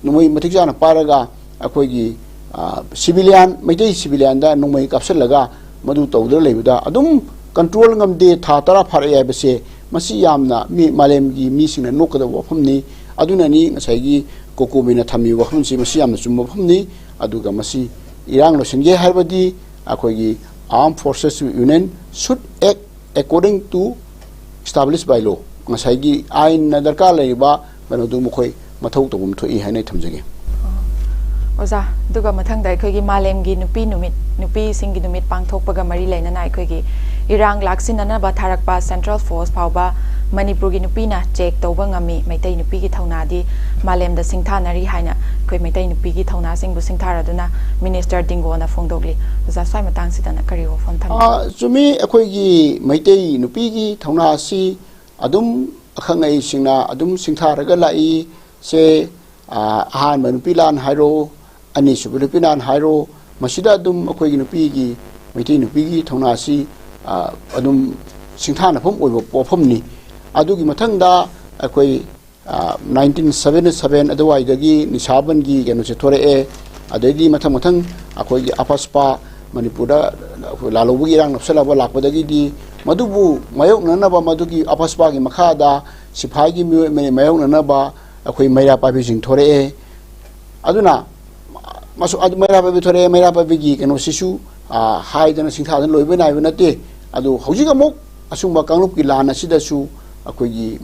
ꯅꯣꯡꯃꯩ ꯃꯇꯤꯛ ꯆꯥꯅ ꯄꯥꯏꯔꯒ ꯑꯩꯈꯣꯏꯒꯤ, ꯑ, civilian, ꯃꯩꯇꯩ civilianꯗ ꯅꯣꯡꯃꯩ ꯀꯥꯞꯁꯤꯜꯂꯒ ꯃꯗꯨ ꯇꯧꯗꯨꯅ ꯂꯩꯕꯗ ꯑꯗꯨꯝ control ꯉꯝꯗꯦ, ꯊꯥ ꯇꯔꯥ ꯐꯥꯔꯛꯑꯦ ꯍꯥꯏꯕꯁꯦ, ꯃꯁꯤ ꯌꯥꯝꯅ ꯃꯤ, ꯃꯥꯂꯦꯝꯒꯤ ꯃꯤꯁꯤꯡꯅ ꯅꯣꯛꯀꯗꯕ ꯋꯥꯐꯝꯅꯤ꯫ ꯑꯗꯨꯅꯅꯤ ꯉꯁꯥꯏꯒꯤ ꯀꯣꯀꯣꯃꯤꯅ ꯊꯝꯃꯤꯕ ꯋꯥꯐꯝꯁꯤ, ꯃꯁꯤ ꯌꯥꯝꯅ ꯆꯨꯝꯕ ꯋꯥꯐꯝꯅꯤ꯫ ꯑꯗꯨꯒ ꯃꯁꯤ ꯏꯔꯥꯡ ꯂꯣꯏꯁꯤꯟꯒꯦ ꯍꯥꯏꯔꯕꯗꯤ ꯑꯩꯈꯣꯏꯒꯤ Armed Forces Union should act according to established by law꯫ ꯉꯁꯥꯏꯒꯤ ꯑꯥꯏꯟꯅ ꯗꯔꯀꯥꯔ ꯂꯩꯔꯤꯕ ꯀꯩꯅꯣꯗꯨ ꯃꯈꯣꯏ ꯃꯊꯧ ꯇꯧꯐꯝ ꯊꯣꯛꯏ ꯍꯥꯏꯅ ꯑꯩ ꯊꯝꯖꯒꯦ꯫ ꯑꯣꯖꯥ, ꯑꯗꯨꯒ ꯃꯊꯪꯗ ꯑꯩꯈꯣꯏꯒꯤ ꯃꯥꯂꯦꯝꯒꯤ ꯅꯨꯄꯤ ꯅꯨꯃꯤꯠ, ꯅꯨꯄꯤꯁꯤꯡꯒꯤ ꯅꯨꯃꯤꯠ ꯄꯥꯡꯊꯣꯛꯄꯒ ꯃꯔꯤ ꯂꯩꯅꯅ ꯑꯩꯈꯣꯏꯒꯤ ꯏꯔꯥꯡ ꯂꯥꯛꯁꯤꯟꯅꯅꯕ ꯊꯥꯔꯛꯄ central force ꯐꯥꯎꯕ ꯃꯅꯤꯄꯨꯔꯒꯤ ꯅꯨꯄꯤꯅ check ꯇꯧꯕ ꯉꯝꯃꯤ꯫ ꯃꯩꯇꯩ ꯅꯨꯄꯤꯒꯤ ꯊꯧꯅꯥꯗꯤ ꯃꯥꯂꯦꯝꯗ ꯁꯤꯡꯊꯥꯅꯔꯤ ꯍꯥꯏꯅ ꯑꯩꯈꯣꯏ ꯃꯩꯇꯩ ꯅꯨꯄꯤꯒꯤ ꯊꯧꯅꯥꯁꯤꯡꯕꯨ ꯁꯤꯡꯊꯥꯔꯗꯨꯅ minister ꯗꯤꯡꯒꯣꯅ ꯐꯣꯡꯗꯣꯛꯂꯤ꯫ ꯑꯣꯖꯥ, ꯁ꯭ꯋꯥꯏ ꯃꯇꯥꯡꯁꯤꯗꯅ ꯀꯔꯤ ꯋꯥꯐꯝ ꯊꯝꯕꯤꯒꯦ? ꯑ, ꯆꯨꯝꯃꯤ, ꯑꯩꯈꯣꯏꯒꯤ ꯃꯩꯇꯩ ꯅꯨꯄꯤꯒꯤ ꯊꯧꯅꯥ ꯑꯁꯤ ꯑꯗꯨꯝ ꯑꯈꯪ ꯑꯍꯩꯁꯤꯡꯅ ꯑꯗꯨꯝ ꯁꯤꯡꯊꯥꯔꯒ ꯂꯥꯛꯏ꯫ ꯁꯦ, ꯑ, ꯑꯍꯥꯟꯕ ꯅꯨꯄꯤ ꯂꯥꯟ ꯍꯥꯏꯔꯣ, ꯑꯅꯤꯁꯨꯕ ꯅꯨꯄꯤ ꯂꯥꯟ ꯍꯥꯏꯔꯣ, ꯃꯁꯤꯗ ꯑꯗꯨꯝ ꯑꯩꯈꯣꯏꯒꯤ ꯅꯨꯄꯤꯒꯤ, ꯃꯩꯇꯩ ꯅꯨꯄꯤꯒꯤ ꯊꯧꯅꯥꯁꯤ, ꯑ, ꯑꯗꯨꯝ ꯁꯤꯡꯊꯥꯅꯐꯝ ꯑꯣꯏꯕ ꯋꯥꯐꯝꯅꯤ꯫ ꯑꯗꯨꯒꯤ ꯃꯊꯪꯗ ꯑꯩꯈꯣꯏ, ꯑ, nineteen seventy seven ꯑꯗꯨꯋꯥꯏꯗꯒꯤ ꯅꯤꯁꯥꯕꯟꯒꯤ ꯀꯩꯅꯣꯁꯦ ꯊꯣꯔꯛꯑꯦ꯫ ꯑꯗꯩꯗꯤ ꯃꯊꯪ ꯃꯊꯪ ꯑꯩꯈꯣꯏꯒꯤ ꯑꯄꯁꯄꯥ ꯃꯅꯤꯄꯨꯔꯗ ꯑꯩꯈꯣꯏ ꯂꯥꯜꯍꯧꯕꯒꯤ ꯏꯔꯥꯡ ꯅꯛꯁꯜꯂꯛꯄ ꯂꯥꯛꯄꯗꯒꯤꯗꯤ ꯃꯗꯨꯕꯨ ꯃꯥꯌꯣꯛꯅꯅꯕ, ꯃꯗꯨꯒꯤ ꯑꯄꯁꯄꯥꯒꯤ ꯃꯈꯥꯗ ꯁꯤꯐꯥꯏꯒꯤ ꯃꯤꯑꯣꯏ ꯃꯥꯌꯣꯛꯅꯅꯕ ꯑꯩꯈꯣꯏ ꯃꯩꯔꯥ ꯄꯥꯏꯕꯤꯁꯤꯡ ꯊꯣꯔꯛꯑꯦ꯫ ꯑꯗꯨꯅ ꯃꯁꯨ-, ꯑꯗꯨ ꯃꯩꯔꯥ ꯄꯥꯏꯕꯤ ꯊꯣꯔꯛꯑꯦ, ꯃꯩꯔꯥ ꯄꯥꯏꯕꯤꯒꯤ ꯀꯩꯅꯣꯁꯤꯁꯨ, ꯑ, ꯍꯥꯏꯗꯅ ꯁꯤꯡꯊꯥꯗꯅ ꯂꯣꯏꯕ ꯅꯥꯏꯕ ꯅꯠꯇꯦ꯫ ꯑꯗꯨ ꯍꯧꯖꯤꯛ ꯑꯃꯨꯛ ꯑꯁꯨꯝꯕ ꯀꯥꯡꯂꯨꯞꯀꯤ ꯂꯥꯟ ꯑꯁꯤꯗꯁꯨ ꯑꯩꯈꯣꯏꯒꯤ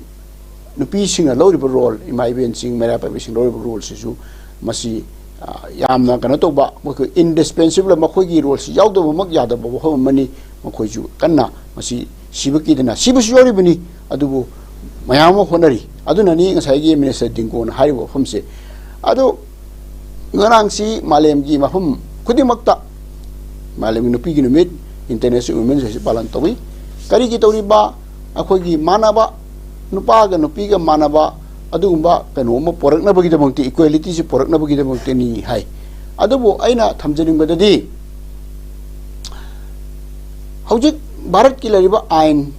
ꯅꯨꯄꯤꯁꯤꯡꯅ ꯂꯧꯔꯤꯕ role, ꯏꯃꯥ ꯏꯕꯦꯟꯁꯤꯡ, ꯃꯩꯔꯥ ꯄꯥꯏꯕꯤꯁꯤꯡ ꯂꯧꯔꯤꯕ roleꯁꯤꯁꯨ ꯃꯁꯤ, ꯑ, ꯌꯥꯝꯅ ꯀꯩꯅꯣ ꯇꯧꯕ, ꯃꯈꯣꯏ indispensable, ꯃꯈꯣꯏꯒꯤ roleꯁꯤ ꯌꯥꯎꯗꯕꯃꯛ ꯌꯥꯗꯕ ꯋꯥꯐꯝ ꯑꯃꯅꯤ꯫ ꯃꯈꯣꯏꯁꯨ ꯀꯟꯅ ꯃꯁꯤ ꯁꯤꯕ ꯀꯤꯗꯅ ꯁꯤꯕꯁꯨ ꯌꯥꯎꯔꯤꯕꯅꯤ, ꯑꯗꯨꯕꯨ ꯃꯌꯥꯝ ꯑꯃ ꯍꯣꯠꯅꯔꯤ꯫ ꯑꯗꯨꯅꯅꯤ ꯉꯁꯥꯏꯒꯤ minister ꯗꯤꯡꯒꯣꯅ ꯍꯥꯏꯔꯤꯕ ꯋꯥꯐꯝꯁꯦ꯫ ꯑꯗꯣ ꯉꯔꯥꯡꯁꯤ ꯃꯥꯂꯦꯝꯒꯤ ꯃꯐꯝ ꯈꯨꯗꯤꯡꯃꯛꯇ ꯃꯥꯂꯦꯝꯒꯤ ꯅꯨꯄꯤꯒꯤ ꯅꯨꯃꯤꯠ, International Women's Day ꯁꯤ ꯄꯥꯂꯟ ꯇꯧꯏ꯫ ꯀꯔꯤꯒꯤ ꯇꯧꯔꯤꯕ? ꯑꯩꯈꯣꯏꯒꯤ ꯃꯥꯟꯅꯕ, ꯅꯨꯄꯥꯒ ꯅꯨꯄꯤꯒ ꯃꯥꯟꯅꯕ ꯑꯗꯨꯒꯨꯝꯕ ꯀꯩꯅꯣ ꯑꯃ ꯄꯣꯔꯛꯅꯕꯒꯤꯗꯃꯛꯇ, equalityꯁꯤ ꯄꯣꯔꯛꯅꯕꯒꯤꯗꯃꯛꯇꯅꯤ ꯍꯥꯏ꯫ ꯑꯗꯨꯕꯨ ꯑꯩꯅ ꯊꯝꯖꯅꯤꯡꯕꯗꯗꯤ, ꯍꯧꯖꯤꯛ ꯚꯥꯔꯠꯀꯤ ꯂꯩꯔꯤꯕ ꯑꯥꯏꯟ,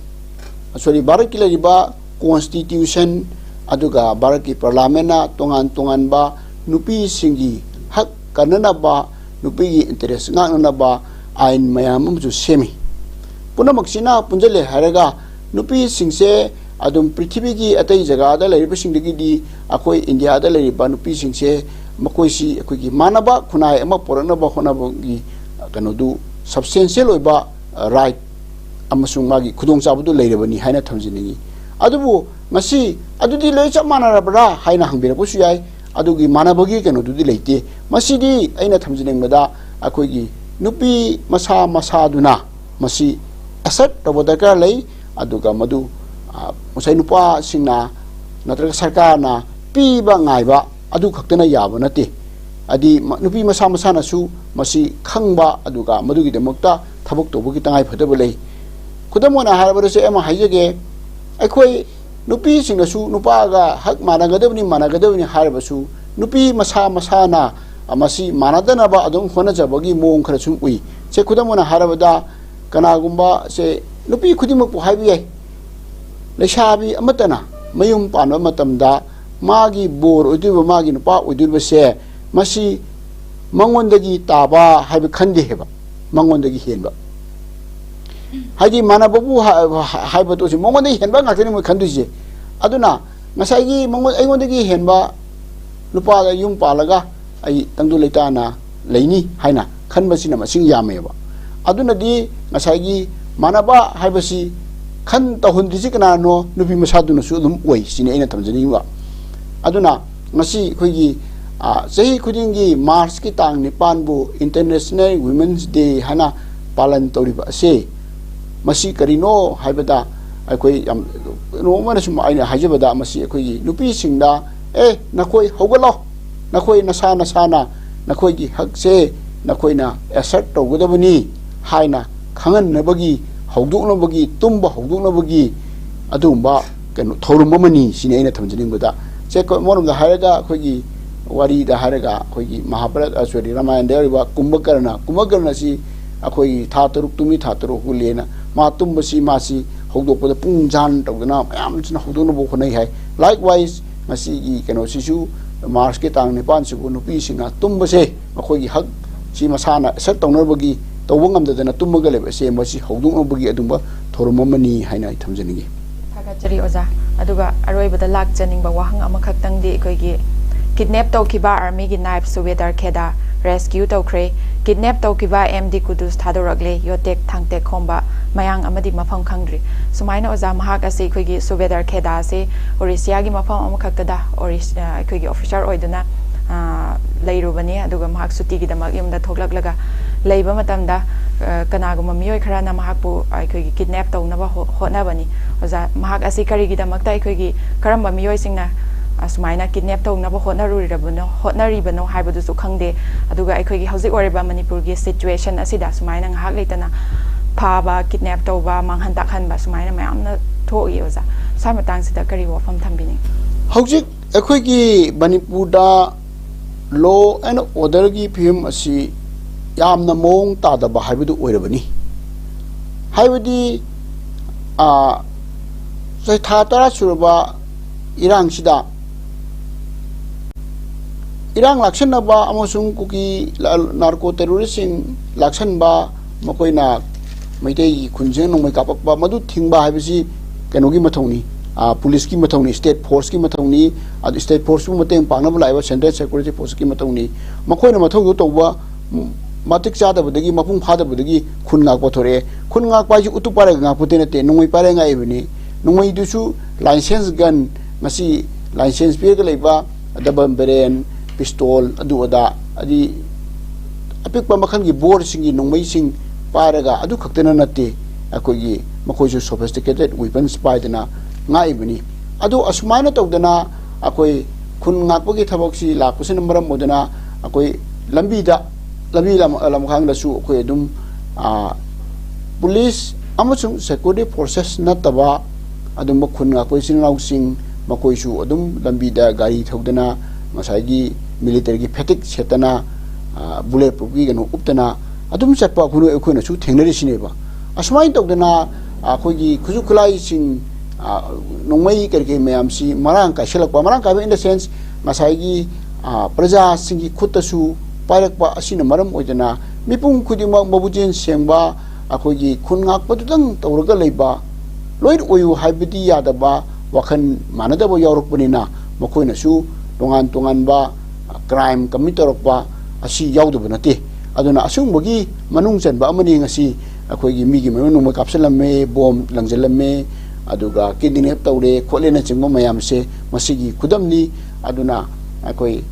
sorry, ꯚꯥꯔꯠꯀꯤ ꯂꯩꯔꯤꯕ ꯀꯣꯟꯁꯇꯤꯇ꯭ꯌꯨꯁꯟ, ꯑꯗꯨꯒ ꯚꯥꯔꯠꯀꯤ ꯄꯥꯔꯂꯥꯃꯦꯟꯅ ꯇꯣꯉꯥꯟ ꯇꯣꯉꯥꯟꯕ ꯅꯨꯄꯤꯁꯤꯡꯒꯤ ꯍꯛ ꯀꯟꯅꯅꯕ, ꯅꯨꯄꯤꯒꯤ ꯏꯟꯇꯔꯦꯁ ꯉꯥꯛꯅꯅꯕ ꯑꯥꯏꯟ ꯃꯌꯥꯝ ꯑꯃꯁꯨ ꯁꯦꯝꯃꯤ꯫ ꯄꯨꯝꯅꯃꯛꯁꯤꯅ ꯄꯨꯟꯁꯤꯜꯂꯦ ꯍꯥꯏꯔꯒ ꯅꯨꯄꯤꯁꯤꯡꯁꯦ ꯑꯗꯨꯝ ꯄ꯭ꯔꯤꯊꯤꯕꯤꯒꯤ ꯑꯇꯩ ꯖꯒꯥꯗ ꯂꯩꯔꯤꯕꯁꯤꯡꯗꯒꯤꯗꯤ ꯑꯩꯈꯣꯏ ꯏꯟꯗꯤꯌꯥꯗ ꯂꯩꯔꯤꯕ ꯅꯨꯄꯤꯁꯤꯡꯁꯦ ꯃꯈꯣꯏꯁꯤ ꯑꯩꯈꯣꯏꯒꯤ ꯃꯥꯟꯅꯕ ꯈꯨꯟꯅꯥꯏ ꯑꯃ ꯄꯨꯔꯛꯅꯕ ꯍꯣꯠꯅꯕꯒꯤ ꯀꯩꯅꯣꯗꯨ, ꯁꯕꯁꯇꯦꯟꯁꯤꯌꯦꯜ ꯑꯣꯏꯕ ꯔꯥꯏꯠ ꯑꯃꯁꯨꯡ ꯃꯥꯒꯤ ꯈꯨꯗꯣꯡꯆꯥꯕꯗꯨ ꯂꯩꯔꯕꯅꯤ ꯍꯥꯏꯅ ꯊꯝꯖꯅꯤꯡꯏ꯫ ꯑꯗꯨꯕꯨ ꯉꯁꯤ ꯑꯗꯨꯗꯤ ꯂꯣꯏ ꯆꯞ ꯃꯥꯟꯅꯔꯕ꯭ꯔꯥ ꯍꯥꯏꯅ ꯍꯪꯕꯤꯔꯛꯄꯁꯨ ꯌꯥꯏ꯫ ꯑꯗꯨꯒꯤ ꯃꯥꯟꯅꯕꯒꯤ ꯀꯩꯅꯣꯗꯨꯗꯤ ꯂꯩꯇꯦ꯫ ꯃꯁꯤꯗꯤ ꯑꯩꯅ ꯊꯝꯖꯅꯤꯡꯕꯗ ꯑꯩꯈꯣꯏꯒꯤ ꯅꯨꯄꯤ ꯃꯁꯥ ꯃꯁꯥꯗꯨꯅ ꯃꯁꯤ ꯑꯦꯁꯔꯠ ꯇꯧꯕ ꯗꯔꯀꯥꯔ ꯂꯩ꯫ ꯑꯗꯨꯒ ꯃꯗꯨ, ꯑ, ꯉꯁꯥꯏ ꯅꯨꯄꯥꯁꯤꯡꯅ ꯅꯠꯇ꯭ꯔꯒ ꯁꯔꯀꯥꯔꯅ ꯄꯤꯕ ꯉꯥꯏꯕ ꯑꯗꯨ ꯈꯛꯇꯅ ꯌꯥꯕ ꯅꯠꯇꯦ꯫ ꯍꯥꯏꯗꯤ ꯃ-, ꯅꯨꯄꯤ ꯃꯁꯥ ꯃꯁꯥꯅꯁꯨ ꯃꯁꯤ ꯈꯪꯕ, ꯑꯗꯨꯒ ꯃꯗꯨꯒꯤꯗꯃꯛꯇ ꯊꯕꯛ ꯇꯧꯕꯒꯤ ꯇꯉꯥꯏ ꯐꯗꯕ ꯂꯩ꯫ ꯈꯨꯗꯝ ꯑꯣꯏꯅ ꯍꯥꯏꯔꯕꯗ ꯁꯦ ꯑꯃ ꯍꯥꯏꯖꯒꯦ, ꯑꯩꯈꯣꯏ ꯅꯨꯄꯤꯁꯤꯡꯅꯁꯨ ꯅꯨꯄꯥꯒ ꯍꯛ ꯃꯥꯟꯅꯒꯗꯕꯅꯤ, ꯃꯥꯟꯅꯒꯗꯕꯅꯤ ꯍꯥꯏꯔꯕꯁꯨ ꯅꯨꯄꯤ ꯃꯁꯥ ꯃꯁꯥꯅ ꯃꯁꯤ ꯃꯥꯟꯅꯗꯅꯕ ꯑꯗꯨꯝ ꯍꯣꯠꯅꯖꯕꯒꯤ ꯃꯑꯣꯡ ꯈꯔ ꯁꯨꯝ ꯎꯏ꯫ ꯁꯦ ꯈꯨꯗꯝ ꯑꯣꯏꯅ ꯍꯥꯏꯔꯕꯗ ꯀꯅꯥꯒꯨꯝꯕ ꯁꯦ ꯅꯨꯄꯤ ꯈꯨꯗꯤꯡꯃꯛꯄꯨ ꯍꯥꯏꯕ ꯌꯥꯏ, ꯂꯩꯁꯥꯕꯤ ꯑꯃꯠꯇꯅ ꯃꯌꯨꯝ ꯄꯥꯟꯕ ꯃꯇꯝꯗ ꯃꯥꯒꯤ ꯕꯣꯔ ꯑꯣꯏꯗꯣꯔꯤꯕ, ꯃꯥꯒꯤ ꯅꯨꯄꯥ ꯑꯣꯏꯗꯣꯔꯤꯕꯁꯦ ꯃꯁꯤ ꯃꯉꯣꯟꯗꯒꯤ ꯇꯥꯕ ꯍꯥꯏꯕ ꯈꯟꯗꯦ ꯍꯥꯏꯕ, ꯃꯉꯣꯟꯗꯒꯤ ꯍꯦꯟꯕ꯫ ꯍꯥꯏꯗꯤ ꯃꯥꯟꯅꯕꯕꯨ ꯍꯥ-, ꯍꯥ-, ꯍꯥꯏꯕ ꯇꯣꯛꯁꯤ, ꯃꯉꯣꯟꯗꯒꯤ ꯍꯦꯟꯕ ꯉꯥꯛꯇꯅꯤ ꯃꯣꯏ ꯈꯟꯗꯣꯏꯁꯦ꯫ ꯑꯗꯨꯅ ꯉꯁꯥꯏꯒꯤ ꯃꯉꯣꯟ-, ꯑꯩꯉꯣꯟꯗꯒꯤ ꯍꯦꯟꯕ ꯅꯨꯄꯥꯗ ꯌꯨꯝ ꯄꯥꯜꯂꯒ ꯑꯩ ꯇꯪꯗꯨ ꯂꯩꯇꯥꯅ ꯂꯩꯅꯤ ꯍꯥꯏꯅ ꯈꯟꯕꯁꯤꯅ ꯃꯁꯤꯡ ꯌꯥꯝꯃꯦꯕ꯫ ꯑꯗꯨꯅꯗꯤ ꯉꯁꯥꯏꯒꯤ ꯃꯥꯟꯅꯕ ꯍꯥꯏꯕꯁꯤ ꯈꯟ ꯇꯧꯍꯟꯗ꯭ꯔꯤꯁꯤ ꯀꯅꯥꯅꯣ? ꯅꯨꯄꯤ ꯃꯁꯥꯗꯨꯅꯁꯨ ꯑꯗꯨꯝ ꯑꯣꯏ, ꯁꯤꯅꯤ ꯑꯩꯅ ꯊꯝꯖꯅꯤꯡꯕ꯫ ꯑꯗꯨꯅ ꯉꯁꯤ ꯑꯩꯈꯣꯏꯒꯤ, ꯑ, ꯆꯍꯤ ꯈꯨꯗꯤꯡꯒꯤ ꯃꯥꯔꯆꯀꯤ ꯇꯥꯡ ꯅꯤꯄꯥꯟꯕꯨ International Women's Day ꯍꯥꯏꯅ ꯄꯥꯂꯟ ꯇꯧꯔꯤꯕ ꯑꯁꯤ ꯃꯁꯤ ꯀꯔꯤꯅꯣ ꯍꯥꯏꯕꯗ, ꯑꯩꯈꯣꯏ ꯌꯥꯝ ꯀꯩꯅꯣꯝ ꯑꯣꯏꯅ ꯁꯨꯝ ꯑꯩꯅ ꯍꯥꯏꯖꯕꯗ, ꯃꯁꯤ ꯑꯩꯈꯣꯏꯒꯤ ꯅꯨꯄꯤꯁꯤꯡꯗ, "ꯑꯦ, ꯅꯈꯣꯏ ꯍꯧꯒꯠꯂꯣ, ꯅꯈꯣꯏ ꯅꯁꯥ ꯅꯁꯥꯅ ꯅꯈꯣꯏꯒꯤ ꯍꯛꯁꯦ ꯅꯈꯣꯏꯅ assert ꯇꯧꯒꯗꯕꯅꯤ" ꯍꯥꯏꯅ ꯈꯪꯍꯟꯅꯕꯒꯤ, ꯍꯧꯗꯣꯛꯅꯕꯒꯤ, ꯇꯨꯝꯕ ꯍꯧꯗꯣꯛꯅꯕꯒꯤ ꯑꯗꯨꯒꯨꯝꯕ ꯀꯩꯅꯣ ꯊꯧꯔꯝ ꯑꯃꯅꯤ, ꯁꯤꯅꯤ ꯑꯩꯅ ꯊꯝꯖꯅꯤꯡꯕꯗ꯫ ꯁꯦ, ꯑꯩꯈꯣꯏ ꯑꯃꯔꯣꯝꯗ ꯍꯥꯏꯔꯒ, ꯑꯩꯈꯣꯏꯒꯤ ꯋꯥꯔꯤꯗ ꯍꯥꯏꯔꯒ, ꯑꯩꯈꯣꯏꯒꯤ ꯃꯍꯥꯚꯥꯔꯠ, ꯑ, ꯁꯣꯔꯤ, ꯔꯥꯃꯥꯌꯟꯗ ꯌꯥꯎꯔꯤꯕ ꯀꯨꯝꯚꯀꯔꯅ, ꯀꯨꯝꯚꯀꯔꯅ ꯑꯁꯤ ꯑꯩꯈꯣꯏꯒꯤ ꯊꯥ ꯇꯔꯨꯛ ꯇꯨꯝꯃꯤ, ꯊꯥ ꯇꯔꯨꯛ ꯍꯧꯒꯠꯂꯦꯅ, ꯃꯥ ꯇꯨꯝꯕꯁꯤ ꯃꯥꯁꯤ ꯍꯧꯗꯣꯛꯄꯗ ꯄꯨꯡ ꯖꯥꯟ ꯇꯧꯗꯅ ꯃꯌꯥꯝꯁꯤꯅ ꯍꯧꯗꯣꯛꯅꯕ ꯍꯣꯠꯅꯩ ꯍꯥꯏ꯫ Likewise, ꯉꯁꯤꯒꯤ ꯀꯩꯅꯣꯁꯤꯁꯨ, ꯃꯥꯔꯆꯀꯤ ꯇꯥꯡ ꯅꯤꯄꯥꯟꯁꯤꯕꯨ ꯅꯨꯄꯤꯁꯤꯡꯅ ꯇꯨꯝꯕꯁꯦ, ꯃꯈꯣꯏꯒꯤ ꯍꯛ ꯁꯤ ꯃꯁꯥꯅ assert ꯇꯧꯅꯕꯒꯤ, ꯇꯧꯕ ꯉꯝꯗꯗꯅ ꯇꯨꯝꯃꯒ ꯂꯩꯕ ꯑꯁꯦ ꯃꯁꯤ ꯍꯧꯗꯣꯛꯅꯕꯒꯤ ꯑꯗꯨꯝꯕ ꯊꯧꯔꯝ ꯑꯃꯅꯤ ꯍꯥꯏꯅ ꯑꯩ ꯊꯝꯖꯅꯤꯡꯏ꯫ ꯊꯥꯒꯠꯆꯔꯤ ꯑꯣꯖꯥ꯫ ꯑꯗꯨꯒ ꯑꯔꯣꯏꯕꯗ ꯂꯥꯛꯆꯅꯤꯡꯕ ꯋꯥꯍꯪ ꯑꯃꯈꯛꯇꯪꯗꯤ, ꯑꯩꯈꯣꯏꯒꯤ ꯀꯤꯗꯅꯦꯞ ꯇꯧꯈꯤꯕ ꯑꯥꯔꯃꯤꯒꯤ ꯅꯥꯏꯕ ꯁꯨꯕꯦꯗꯥꯔ ꯈꯦꯗꯥ ꯔꯦꯁꯀ꯭ꯌꯨ ꯇꯧꯈ꯭ꯔꯦ꯫ ꯀꯤꯗꯅꯦꯞ ꯇꯧꯈꯤꯕ ꯑꯦꯝ ꯗꯤ ꯀꯨꯗꯨꯁ ꯊꯥꯗꯣꯔꯛꯂꯦ꯫ ꯌꯣꯇꯦꯛ ꯊꯥꯡꯇꯦꯛ ꯈꯣꯝꯕ ꯃꯌꯥꯡ ꯑꯃꯗꯤ ꯃꯐꯝ ꯈꯪꯗ꯭ꯔꯤ꯫ ꯁꯨꯃꯥꯏꯅ ꯑꯣꯖꯥ, ꯃꯍꯥꯛ ꯑꯁꯤ, ꯑꯩꯈꯣꯏꯒꯤ ꯁꯨꯕꯦꯗꯥꯔ ꯈꯦꯗꯥ ꯑꯁꯤ ꯑꯣꯔꯤꯁꯤꯌꯥꯒꯤ ꯃꯐꯝ ꯑꯃꯈꯛꯇꯗ ꯑꯣꯔꯤꯁ-, ꯑ, ꯑꯩꯈꯣꯏꯒꯤ ꯑꯣꯐꯤꯁꯥꯔ ꯑꯣꯏꯗꯨꯅ, ꯑ, ꯂꯩꯔꯨꯕꯅꯤ꯫ ꯑꯗꯨꯒ ꯃꯍꯥꯛ ꯁꯨꯇꯤꯒꯤꯗꯃꯛ ꯌꯨꯝꯗ ꯊꯣꯛꯂꯛꯂꯒ ꯂꯩꯕ ꯃꯇꯝꯗ, ꯑ, ꯀꯅꯥꯒꯨꯝꯕ ꯃꯤꯑꯣꯏ ꯈꯔꯅ ꯃꯍꯥꯛꯄꯨ ꯑꯩꯈꯣꯏꯒꯤ ꯀꯤꯗꯅꯦꯞ ꯇꯧꯅꯕ ꯍꯣ-, ꯍꯣꯠꯅꯕꯅꯤ꯫ ꯑꯣꯖꯥ, ꯃꯍꯥꯛ ꯑꯁꯤ ꯀꯔꯤꯒꯤꯗꯃꯛꯇ, ꯑꯩꯈꯣꯏꯒꯤ ꯀꯔꯝꯕ ꯃꯤꯑꯣꯏꯁꯤꯡꯅ ꯑꯁꯨꯃꯥꯏꯅ ꯀꯤꯗꯅꯦꯞ ꯇꯧꯅꯕ ꯍꯣꯠꯅꯔꯨꯔꯤꯕꯅꯣ, ꯍꯣꯠꯅꯔꯤꯕꯅꯣ ꯍꯥꯏꯕꯗꯨꯁꯨ ꯈꯪꯗꯦ꯫ ꯑꯗꯨꯒ ꯑꯩꯈꯣꯏꯒꯤ ꯍꯧꯖꯤꯛ ꯑꯣꯏꯔꯤꯕ ꯃꯅꯤꯄꯨꯔꯒꯤ ꯁꯤꯆꯨꯋꯦꯁꯟ ꯑꯁꯤꯗ ꯁꯨꯃꯥꯏꯅ ꯉꯥꯏꯍꯥꯛ ꯂꯩꯇꯅ ꯐꯥꯕ, ꯀꯤꯗꯅꯦꯞ ꯇꯧꯕ, ꯃꯥꯡꯍꯟ ꯇꯥꯛꯍꯟꯕ ꯁꯨꯃꯥꯏꯅ ꯃꯌꯥꯝꯅ ꯊꯣꯛꯏ ꯑꯣꯖꯥ꯫ ꯁ꯭ꯋꯥꯏ ꯃꯇꯥꯡꯁꯤꯗ ꯀꯔꯤ ꯋꯥꯐꯝ ꯊꯝꯕꯤꯅꯤꯡ? ꯍꯧꯖꯤꯛ ꯑꯩꯈꯣꯏꯒꯤ ꯃꯅꯤꯄꯨꯔꯗ law and orderꯒꯤ ꯐꯤꯕꯝ ꯑꯁꯤ ꯌꯥꯝꯅ ꯃꯑꯣꯡ ꯇꯥꯗꯕ ꯍꯥꯏꯕꯗꯨ ꯑꯣꯏꯔꯕꯅꯤ꯫ ꯍꯥꯏꯕꯗꯤ, ꯑ, ꯆꯍꯤ ꯊꯥ ꯇꯔꯥ ꯁꯨꯔꯕ ꯏꯔꯥꯡꯁꯤꯗ ꯏꯔꯥꯡ ꯂꯥꯛꯁꯟꯅꯕ ꯑꯃꯁꯨꯡ ꯀꯨꯀꯤ ꯂ-, ꯅꯥꯔꯀꯣ ꯇꯦꯔꯣꯔꯤꯁꯁꯤꯡ ꯂꯥꯛꯁꯟꯕ, ꯃꯈꯣꯏꯅ ꯃꯩꯇꯩꯒꯤ ꯈꯨꯟꯁꯤꯡ ꯅꯣꯡꯃꯩ ꯀꯥꯞꯄꯛꯄ, ꯃꯗꯨ ꯊꯤꯡꯕ ꯍꯥꯏꯕꯁꯤ ꯀꯩꯅꯣꯒꯤ ꯃꯊꯧꯅꯤ, ꯑ, ꯄꯨꯂꯤꯁꯀꯤ ꯃꯊꯧꯅꯤ, state forceꯀꯤ ꯃꯊꯧꯅꯤ, ꯑꯗꯨ state forceꯄꯨ ꯃꯇꯦꯡ ꯄꯥꯡꯅꯕ ꯂꯥꯛꯏꯕ central security forceꯀꯤ ꯃꯊꯧꯅꯤ꯫ ꯃꯈꯣꯏꯅ ꯃꯊꯧꯗꯨ ꯇꯧꯕ, ꯎꯝ, ꯃꯇꯤꯛ ꯆꯥꯗꯕꯗꯒꯤ, ꯃꯄꯨꯡ ꯐꯥꯗꯕꯗꯒꯤ ꯈꯨꯟ ꯉꯥꯛꯄ ꯊꯣꯔꯛꯑꯦ꯫ ꯈꯨꯟ ꯉꯥꯛꯄ ꯍꯥꯏꯁꯤ ꯎꯇꯨꯞ ꯄꯥꯏꯔꯒ ꯉꯥꯛꯄꯗꯤ ꯅꯠꯇꯦ, ꯅꯣꯡꯃꯩ ꯄꯥꯏꯔꯒ ꯉꯥꯛꯏꯕꯅꯤ꯫ ꯅꯣꯡꯃꯩꯗꯨꯁꯨ licence gun, ꯉꯁꯤ licence ꯄꯤꯔꯒ ꯂꯩꯕ double barrel, pistol, ꯑꯗꯨ ꯑꯗꯥ, ꯑꯗꯤ ꯑꯄꯤꯛꯄ ꯃꯈꯜꯒꯤ ꯕꯣꯔꯁꯤꯡꯒꯤ ꯅꯣꯡꯃꯩꯁꯤꯡ ꯄꯥꯏꯔꯒ ꯑꯗꯨ ꯈꯛꯇꯅ ꯅꯠꯇꯦ, ꯑꯩꯈꯣꯏꯒꯤ ꯃꯈꯣꯏꯁꯨ sophisticated weapons ꯄꯥꯏꯗꯅ ꯉꯥꯛꯏꯕꯅꯤ꯫ ꯑꯗꯨ ꯑꯁꯨꯃꯥꯏꯅ ꯇꯧꯗꯅ ꯑꯩꯈꯣꯏ ꯈꯨꯟ ꯉꯥꯛꯄꯒꯤ ꯊꯕꯛꯁꯤ ꯂꯥꯛꯄꯁꯤꯅ ꯃꯔꯝ ꯑꯣꯏꯗꯨꯅ ꯑꯩꯈꯣꯏ ꯂꯝꯕꯤꯗ, ꯂꯝꯕꯤ ꯂꯝ-, ꯂꯝꯈꯥꯡꯗꯁꯨ ꯑꯩꯈꯣꯏ ꯑꯗꯨꯝ, ꯑ, ꯄꯨꯂꯤꯁ ꯑꯃꯁꯨꯡ security forces ꯅꯠꯇꯕ ꯑꯗꯨꯝꯕ ꯈꯨꯟ ꯉꯥꯛꯄ ꯏꯆꯤꯟ ꯏꯅꯥꯎꯁꯤꯡ, ꯃꯈꯣꯏꯁꯨ ꯑꯗꯨꯝ ꯂꯝꯕꯤꯗ ꯒꯥꯔꯤ ꯊꯧꯗꯅ, ꯉꯁꯥꯏꯒꯤ militaryꯒꯤ fatigue ꯁꯦꯠꯇꯅ, ꯑ, bullet proofꯀꯤ ꯀꯩꯅꯣ ꯎꯞꯇꯅ ꯑꯗꯨꯝ ꯆꯠꯄ ꯑꯩꯈꯣꯏ, ꯑꯩꯈꯣꯏꯅꯁꯨ ꯊꯦꯡꯅꯔꯤꯁꯤꯅꯦꯕ꯫ ꯑꯁꯨꯃꯥꯏꯅ ꯇꯧꯗꯅ ꯑꯩꯈꯣꯏꯒꯤ ꯈꯨꯠꯁꯨ ꯈꯨꯠꯂꯥꯏꯁꯤꯡ, ꯑ, ꯅꯣꯡꯃꯩ ꯀꯔꯤ ꯀꯔꯤ ꯃꯌꯥꯝꯁꯤ ꯃꯔꯥꯡ ꯀꯥꯏꯁꯜꯂꯛꯄ, ꯃꯔꯥꯡ ꯀꯥꯏꯕ in the sense ꯉꯁꯥꯏꯒꯤ, ꯑ, ꯄ꯭ꯔꯖꯥꯁꯤꯡꯒꯤ ꯈꯨꯠꯇꯁꯨ ꯄꯥꯏꯔꯛꯄ ꯑꯁꯤꯅ ꯃꯔꯝ ꯑꯣꯏꯗꯅ ꯃꯤꯄꯨꯝ ꯈꯨꯗꯤꯡꯃꯛ ꯃꯕꯨꯛꯆꯦꯜ ꯁꯦꯡꯕ, ꯑꯩꯈꯣꯏꯒꯤ ꯈꯨꯟ ꯉꯥꯛꯄꯗꯨꯗꯪ ꯇꯧꯔꯒ ꯂꯩꯕ, ꯂꯣꯏꯅ ꯑꯣꯏꯌꯨ ꯍꯥꯏꯕꯗꯤ ꯌꯥꯗꯕ, ꯋꯥꯈꯜ ꯃꯥꯟꯅꯗꯕ ꯌꯥꯎꯔꯛꯄꯅꯤꯅ ꯃꯈꯣꯏꯅꯁꯨ ꯇꯣꯉꯥꯟ ꯇꯣꯉꯥꯟꯕ crime commit ꯇꯧꯔꯛꯄ ꯑꯁꯤ ꯌꯥꯎꯗꯕ ꯅꯠꯇꯦ꯫ ꯑꯗꯨꯅ ꯑꯁꯤꯒꯨꯝꯕꯒꯤ ꯃꯅꯨꯡ ꯆꯟꯕ ꯑꯃꯅꯤ꯫ ꯉꯁꯤ ꯑꯩꯈꯣꯏꯒꯤ ꯃꯤꯒꯤ ꯃꯌꯨꯝ ꯅꯣꯡꯃꯩ ꯀꯥꯞꯁꯤꯜꯂꯝꯃꯦ, ꯕꯣꯝ ꯂꯪꯁꯤꯜꯂꯝꯃꯦ, ꯑꯗꯨꯒ kidnap ꯇꯧꯔꯦ ꯈꯣꯠꯂꯦꯅꯆꯤꯡꯕ ꯃꯌꯥꯝꯁꯦ ꯃꯁꯤꯒꯤ ꯈꯨꯗꯝꯅꯤ꯫ ꯑꯗꯨꯅ ꯑꯩꯈꯣꯏ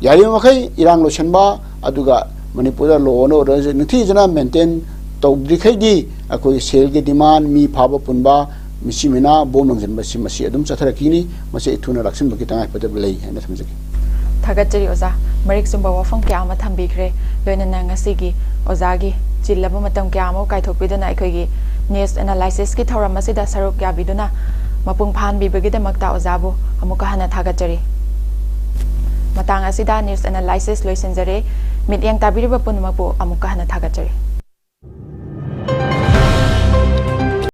ꯌꯥꯔꯤꯕ ꯃꯈꯩ ꯏꯔꯥꯡ ꯂꯣꯏꯁꯤꯟꯕ, ꯑꯗꯨꯒ ꯃꯅꯤꯄꯨꯔꯗ law and order ꯁꯦ ꯅꯤꯡꯊꯤꯖꯅ maintain ꯇꯧꯗ꯭ꯔꯤꯈꯩꯗꯤ ꯑꯩꯈꯣꯏ ꯁꯦꯜꯒꯤ demand, ꯃꯤ ꯐꯥꯕ ꯄꯨꯟꯕ, ꯃꯤꯁꯤ ꯃꯤꯅꯥ, ꯕꯣꯝ ꯂꯪꯁꯤꯟꯕꯁꯤ ꯃꯁꯤ ꯑꯗꯨꯝ ꯆꯠꯊꯔꯛꯈꯤꯅꯤ꯫ ꯃꯁꯤ ꯑꯩ ꯊꯨꯅ ꯂꯥꯛꯁꯤꯟꯕꯒꯤ ꯇꯉꯥꯏꯐꯗꯕ ꯂꯩ ꯍꯥꯏꯅ ꯊꯝꯖꯒꯦ꯫ ꯊꯥꯒꯠꯆꯔꯤ ꯑꯣꯖꯥ꯫ ꯃꯔꯤꯛ ꯆꯨꯝꯕ ꯋꯥꯐꯝ ꯀꯌꯥ ꯑꯃ ꯊꯝꯕꯤꯈ꯭ꯔꯦ꯫ ꯂꯣꯏꯅꯅ ꯉꯁꯤꯒꯤ ꯑꯣꯖꯥꯒꯤ ꯆꯤꯜꯂꯕ ꯃꯇꯝ ꯀꯌꯥ ꯑꯃ ꯀꯥꯏꯊꯣꯛꯄꯤꯗꯨꯅ ꯑꯩꯈꯣꯏꯒꯤ news analysis ꯀꯤ ꯊꯧꯔꯝ ꯑꯁꯤꯗ ꯁꯔꯨꯛ ꯌꯥꯕꯤꯗꯨꯅ ꯃꯄꯨꯡ ꯐꯥꯍꯟꯕꯤꯕꯒꯤꯗꯃꯛꯇ ꯑꯣꯖꯥꯕꯨ ꯑꯃꯨꯛꯀ ꯍꯟꯅ ꯊꯥꯒꯠꯆꯔꯤ꯫ ꯃꯇꯥꯡ ꯑꯁꯤꯗ news analysis ꯂꯣꯏꯁꯤꯟꯖꯔꯦ꯫ ꯃꯤꯠꯌꯦꯡ ꯇꯥꯕꯤꯔꯤꯕ ꯄꯨꯝꯅꯃꯛꯄꯨ ꯑꯃꯨꯛꯀ ꯍꯟꯅ ꯊꯥꯒꯠꯆꯔꯤ꯫